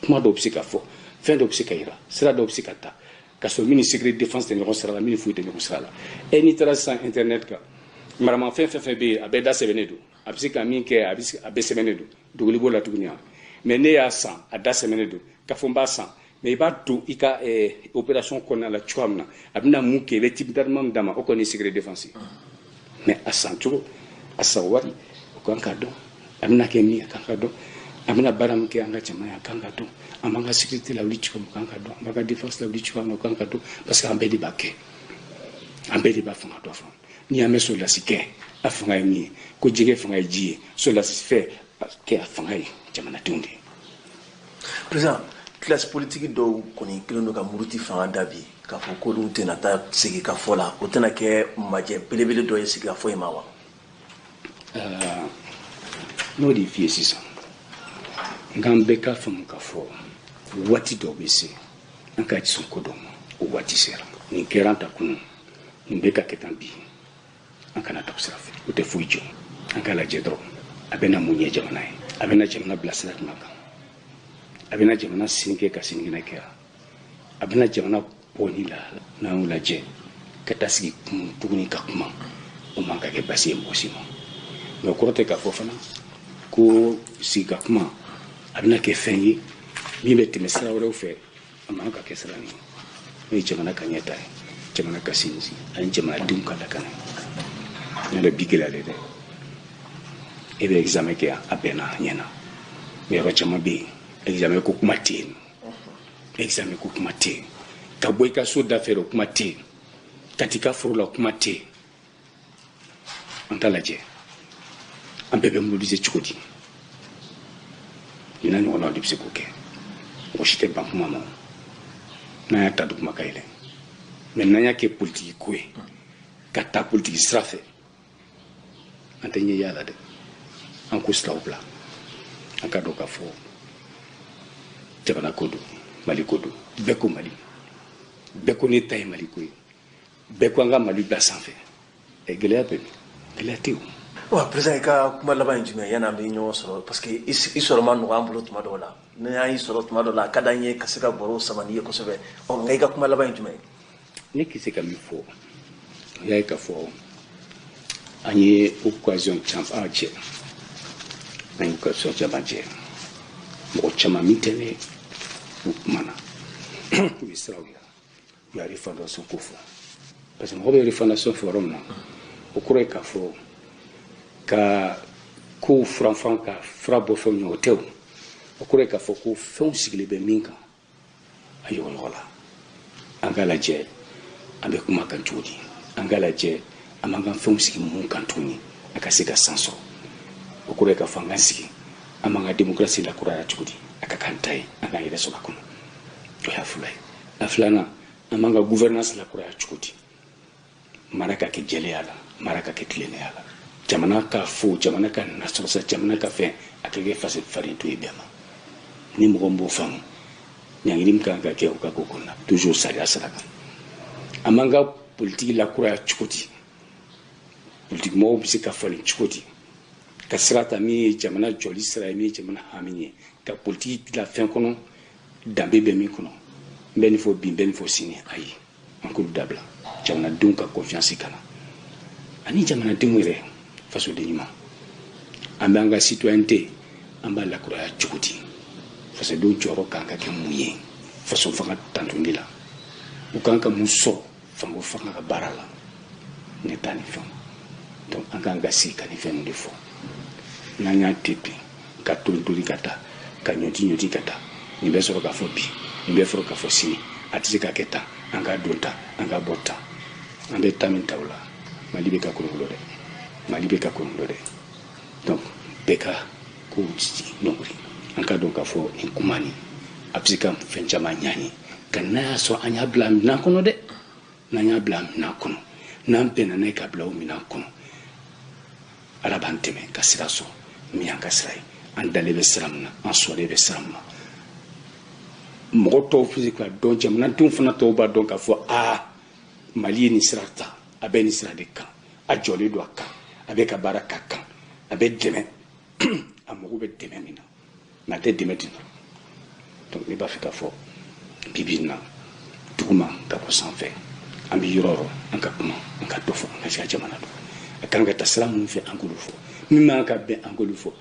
kuma dɔw bɛ se ka fɔ, fɛn dɔw bɛ se ka yira, sira dɔw bɛ se ka ta ka sɔrɔ min ni secret défense tɛ ɲɔgɔn sira la, min ni foyi tɛ ɲɔgɔn sira la. E n'i taara sisan internet kan, maramafɛn fɛn fɛn bɛ yen, a bɛɛ da sɛbɛnnen don. A bɛ se ka min kɛ, a bɛ se, a bɛɛ sɛbɛnnen don. Dogoli b'o la tuguni wa? Mais ne y'a san, a da sɛbɛnnen don k'a fɔ n b'a san, mais i b'a don i ka opération kɔnɔna la cogoya min na, a bɛna mun kɛ, i bɛ type d'armement min d'a ma, o kɔni ye secret défense ye. Mais a san cogo, a san wari, o kan ka dɔn. A bɛna kɛ min ye, a kan ka dɔn. A bɛna baara min kɛ an ka jamana ye, a kan ka dɔn. An b'an ka sécurité lawuli cogo min, o kan ka dɔn. An b'an ka défense lawuli cogoya min na, o kan ka dɔn, parce que an bɛɛ de b'a kɛ, an bɛɛ de b'a fanga dɔ fɔ. N'i y'a mɛn sɔrɔdasi kɛ, a fanga ye min ye, ko jɛgɛ fanga ye ji ye, sɔrɔdasi fɛ kɛ, a fanga ye jamanadenw de ye. Président, classe politique dɔw kɔni kelen don ka muruti fanga da bi k'a fɔ k'olu tɛna taa sigi ka fɔ la, o tɛna kɛ majɛ belebele dɔ ye sigikafɔ in ma wa? N'o de f'i ye sisan, nka an bɛɛ k'a faamu k'a fɔ waati dɔw bɛ se an ka sɔn ko dɔw ma, o waati sera. Nin kɛra an ta kunun, nin bɛ ka kɛ tan bi, an kana ta o sira fɛ, o tɛ foyi jɔ. An k'a lajɛ dɔrɔn a bɛna mun ɲɛ jamana ye, a bɛna jamana bila sira jumɛn kan, a bɛna jamana sini kɛ ka sinikɛnɛ kɛ, a bɛna jamana bɔ nin la. N'an y'o lajɛ ka taa sigi kun tuguni ka kuma, o man ka kɛ basi ye mɔgɔ si ma. Mɛ o kɔrɔ tɛ k'a fɔ fana ko sigi ka kuma a bɛna kɛ fɛn ye min bɛ tɛmɛ sira wɛrɛw fɛ, a man ka kɛ sira nin ye. N'o ye jamana ka ɲɛta ye, jamana ka sini ani jamanadenw ka lakana ye. Ne yɛrɛ bi gɛlɛyalen dɛ, e bɛ examen kɛ, a bɛnna, a ɲɛna, mɛ yɔrɔ caman bɛ yen examen ko kuma tɛ yen, examen ko kuma tɛ yen, ka bɔ i ka so da fɛ o kuma tɛ yen, ka t'i ka foro la o kuma tɛ yen. An t'a lajɛ an bɛɛ bɛ mobiliser cogo di? Nin n'a ɲɔgɔnnaw de bɛ se k'o kɛ. Mɔgɔ si tɛ ban kuma ma n'an y'a ta duguma ka yɛlɛ, mɛ n'an y'a kɛ politiki ko ye ka taa politiki sira fɛ, an tɛ ɲɛ y'a la dɛ. An k'o siraw bila, an ka dɔn k'a fɔ jamana ko don, Mali ko don, bɛɛ ko Mali, bɛɛ ko ne ta ye Mali ko ye, bɛɛ ko an ka Mali bila sanfɛ. Ɛ, gɛlɛya bɛ min? Gɛlɛya tɛ o. Wa président, i ka kuma laban ye jumɛn yanni an bɛ ɲɔgɔn sɔrɔ? Parce que i sɔrɔ ma nɔgɔ an bolo tuma dɔw la, ni an y'i sɔrɔ tuma dɔw la, a ka d'an ye ka se ka baro sama n'i ye kosɛbɛ. Ɔ, nka i ka kuma laban ye jumɛn ye? Ne k'i se ka min fɔ, o y'a ye k'a fɔ an ye occasion caman jɛ, an ye occasion caman jɛ. Mɔgɔ caman min tɛ ne, u kumana, u ye siraw yira, u y'a refondation ko fɔ. Parce que mɔgɔ bɛ refondation fɔ yɔrɔ min na, o kɔrɔ ye k'a fɔ ka kow furanfuran, ka fura bɔ fɛnw ɲɛ, o tɛ. O o kɔrɔ ye k'a fɔ ko fɛnw sigilen bɛ min kan, a yɔgɔyɔgɔ la. An k'a lajɛ an bɛ kuma kan cogo di, an k'a lajɛ an b'an ka fɛnw sigi mun kan tuguni a ka se ka san sɔrɔ. O kɔrɔ ye k'a fɔ an k'an sigi, an b'an ka démocratie lakuraya cogo di, a ka k'an ta ye, an k'an yɛrɛ sɔrɔ a kɔnɔ. O y'a fɔlɔ ye. A filanan, an b'an ka gouvernance lakuraya cogo di, mara ka kɛ jɛlenya la, mara ka kɛ tilennenya la, jamana ka fo, jamana ka nasɔrɔ, jamana ka fɛn, a ka kɛ fasi farin to ye bɛɛ ma. Ni mɔgɔ min b'o faamu, ɲangili min kan ka kɛ o ka k'o kɔnɔna, toujours sariya sira kan. An b'an ka politiki lakuraya cogo di, politiki mɔgɔw bɛ se ka falen cogo di, ka sira ta min ye jamana jɔli sira ye, min ye jamana hami ye, ka politiki bila fɛn kɔnɔ danbe bɛ min kɔnɔ. N bɛ nin fɔ bi, n bɛ nin fɔ sini, ayi, an k'olu dabila. Jamanadenw ka confiance ka na, ani jamanadenw yɛrɛ fasoden ɲuman, an bɛ an ka citoyenneté an b'a lakuraya cogo di, fasodenw jɔyɔrɔ kan ka kɛ mun ye faso fanga tantoli la, u kan ka mun sɔrɔ fango fanga ka baara la, ne taa ni fɛnw. Donc an kan ka sigi ka nin fɛn ninnu de fɔ. N'an y'a ten ten ka toli ka taa ka ɲɔti ɲɔti ka taa, nin bɛ sɔrɔ k'a fɔ bi, nin bɛ sɔrɔ k'a fɔ sini, a tɛ se ka kɛ tan, an ka don tan, an ka bɔ tan, an bɛ taa min ta o la, Mali bɛ ka kolokolo dɛ, Mali bɛ ka kolokolo dɛ. Donc bɛɛ ka kow ɲɔngiri, an ka dɔn k'a fɔ nin kuma nin a bɛ se ka fɛn caman ɲ'an ye, nka n'a y'a sɔrɔ an y'a bila minɛn kɔnɔ dɛ, n'an y'a bila minɛn kɔnɔ, n'an bɛnna n'a ye ka bila o minɛn kɔnɔ, Ala b'an dɛmɛ ka sira sɔrɔ min y'an ka sira ye. An dalen bɛ sira min na, an sɔrɔlen bɛ sira min na, mɔgɔ tɔw bɛ se k'a dɔn, jamanadenw fana tɔw b'a dɔn k'a fɔ aa Mali ye nin sira ta, a bɛ nin sira de kan, a jɔlen don a kan, a bɛ ka baara k'a kan, a bɛ dɛmɛ, a mago bɛ dɛmɛ min na, mɛ a tɛ dɛmɛ di. Donc ne b'a fɛ k'a fɔ bi bi in na, duguma ka bɔ sanfɛ, an bɛ yɔrɔ o yɔrɔ, an ka kuma, an ka dɔ fɔ, an ka se ka jamana dɔn. A kan ka taa sira minnu fɛ, an k'olu fɔ. Min man ka bɛn, an k'olu fɔ.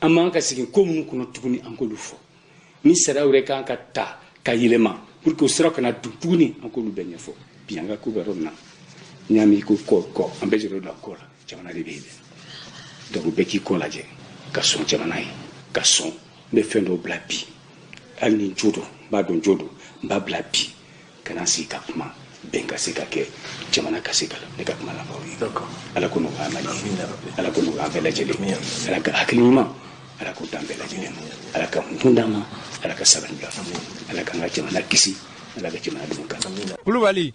An man ka segin ko minnu kɔnɔ tuguni, an k'olu fɔ. Ni sariya wɛrɛ kan ka ta ka yɛlɛma pour que o sira kana dun tuguni, an k'olu bɛɛ ɲɛfɔ. Bi an ka ko bɛ yɔrɔ min na, n'i y'a mɛn ko kɔ kɔ, an bɛɛ jɔlen don a kɔ la, jamana de bɛ yen dɛ. Donc bɛɛ k'i kɔ lajɛ ka sɔn jamana ye, ka sɔn. N bɛ fɛn dɔw bila bi, hali ni jo don, n b'a dɔn jo don, n b'a bila bi, ka na sigi ka kuma, bɛn ka se ka kɛ, jamana ka se ka la. Ne ka kuma laban o ye. Ala ko nɔgɔya Mali ye, Ala ko nɔgɔya an bɛɛ lajɛlen, Ala ka hakili ɲuman, Ala k'o d'an bɛɛ lajɛlen ma, Ala ka kun d'an ma, Ala ka sabali bila, Ala k'an ka jamana kisi, Ala ka jamana dun kan. Kulubali.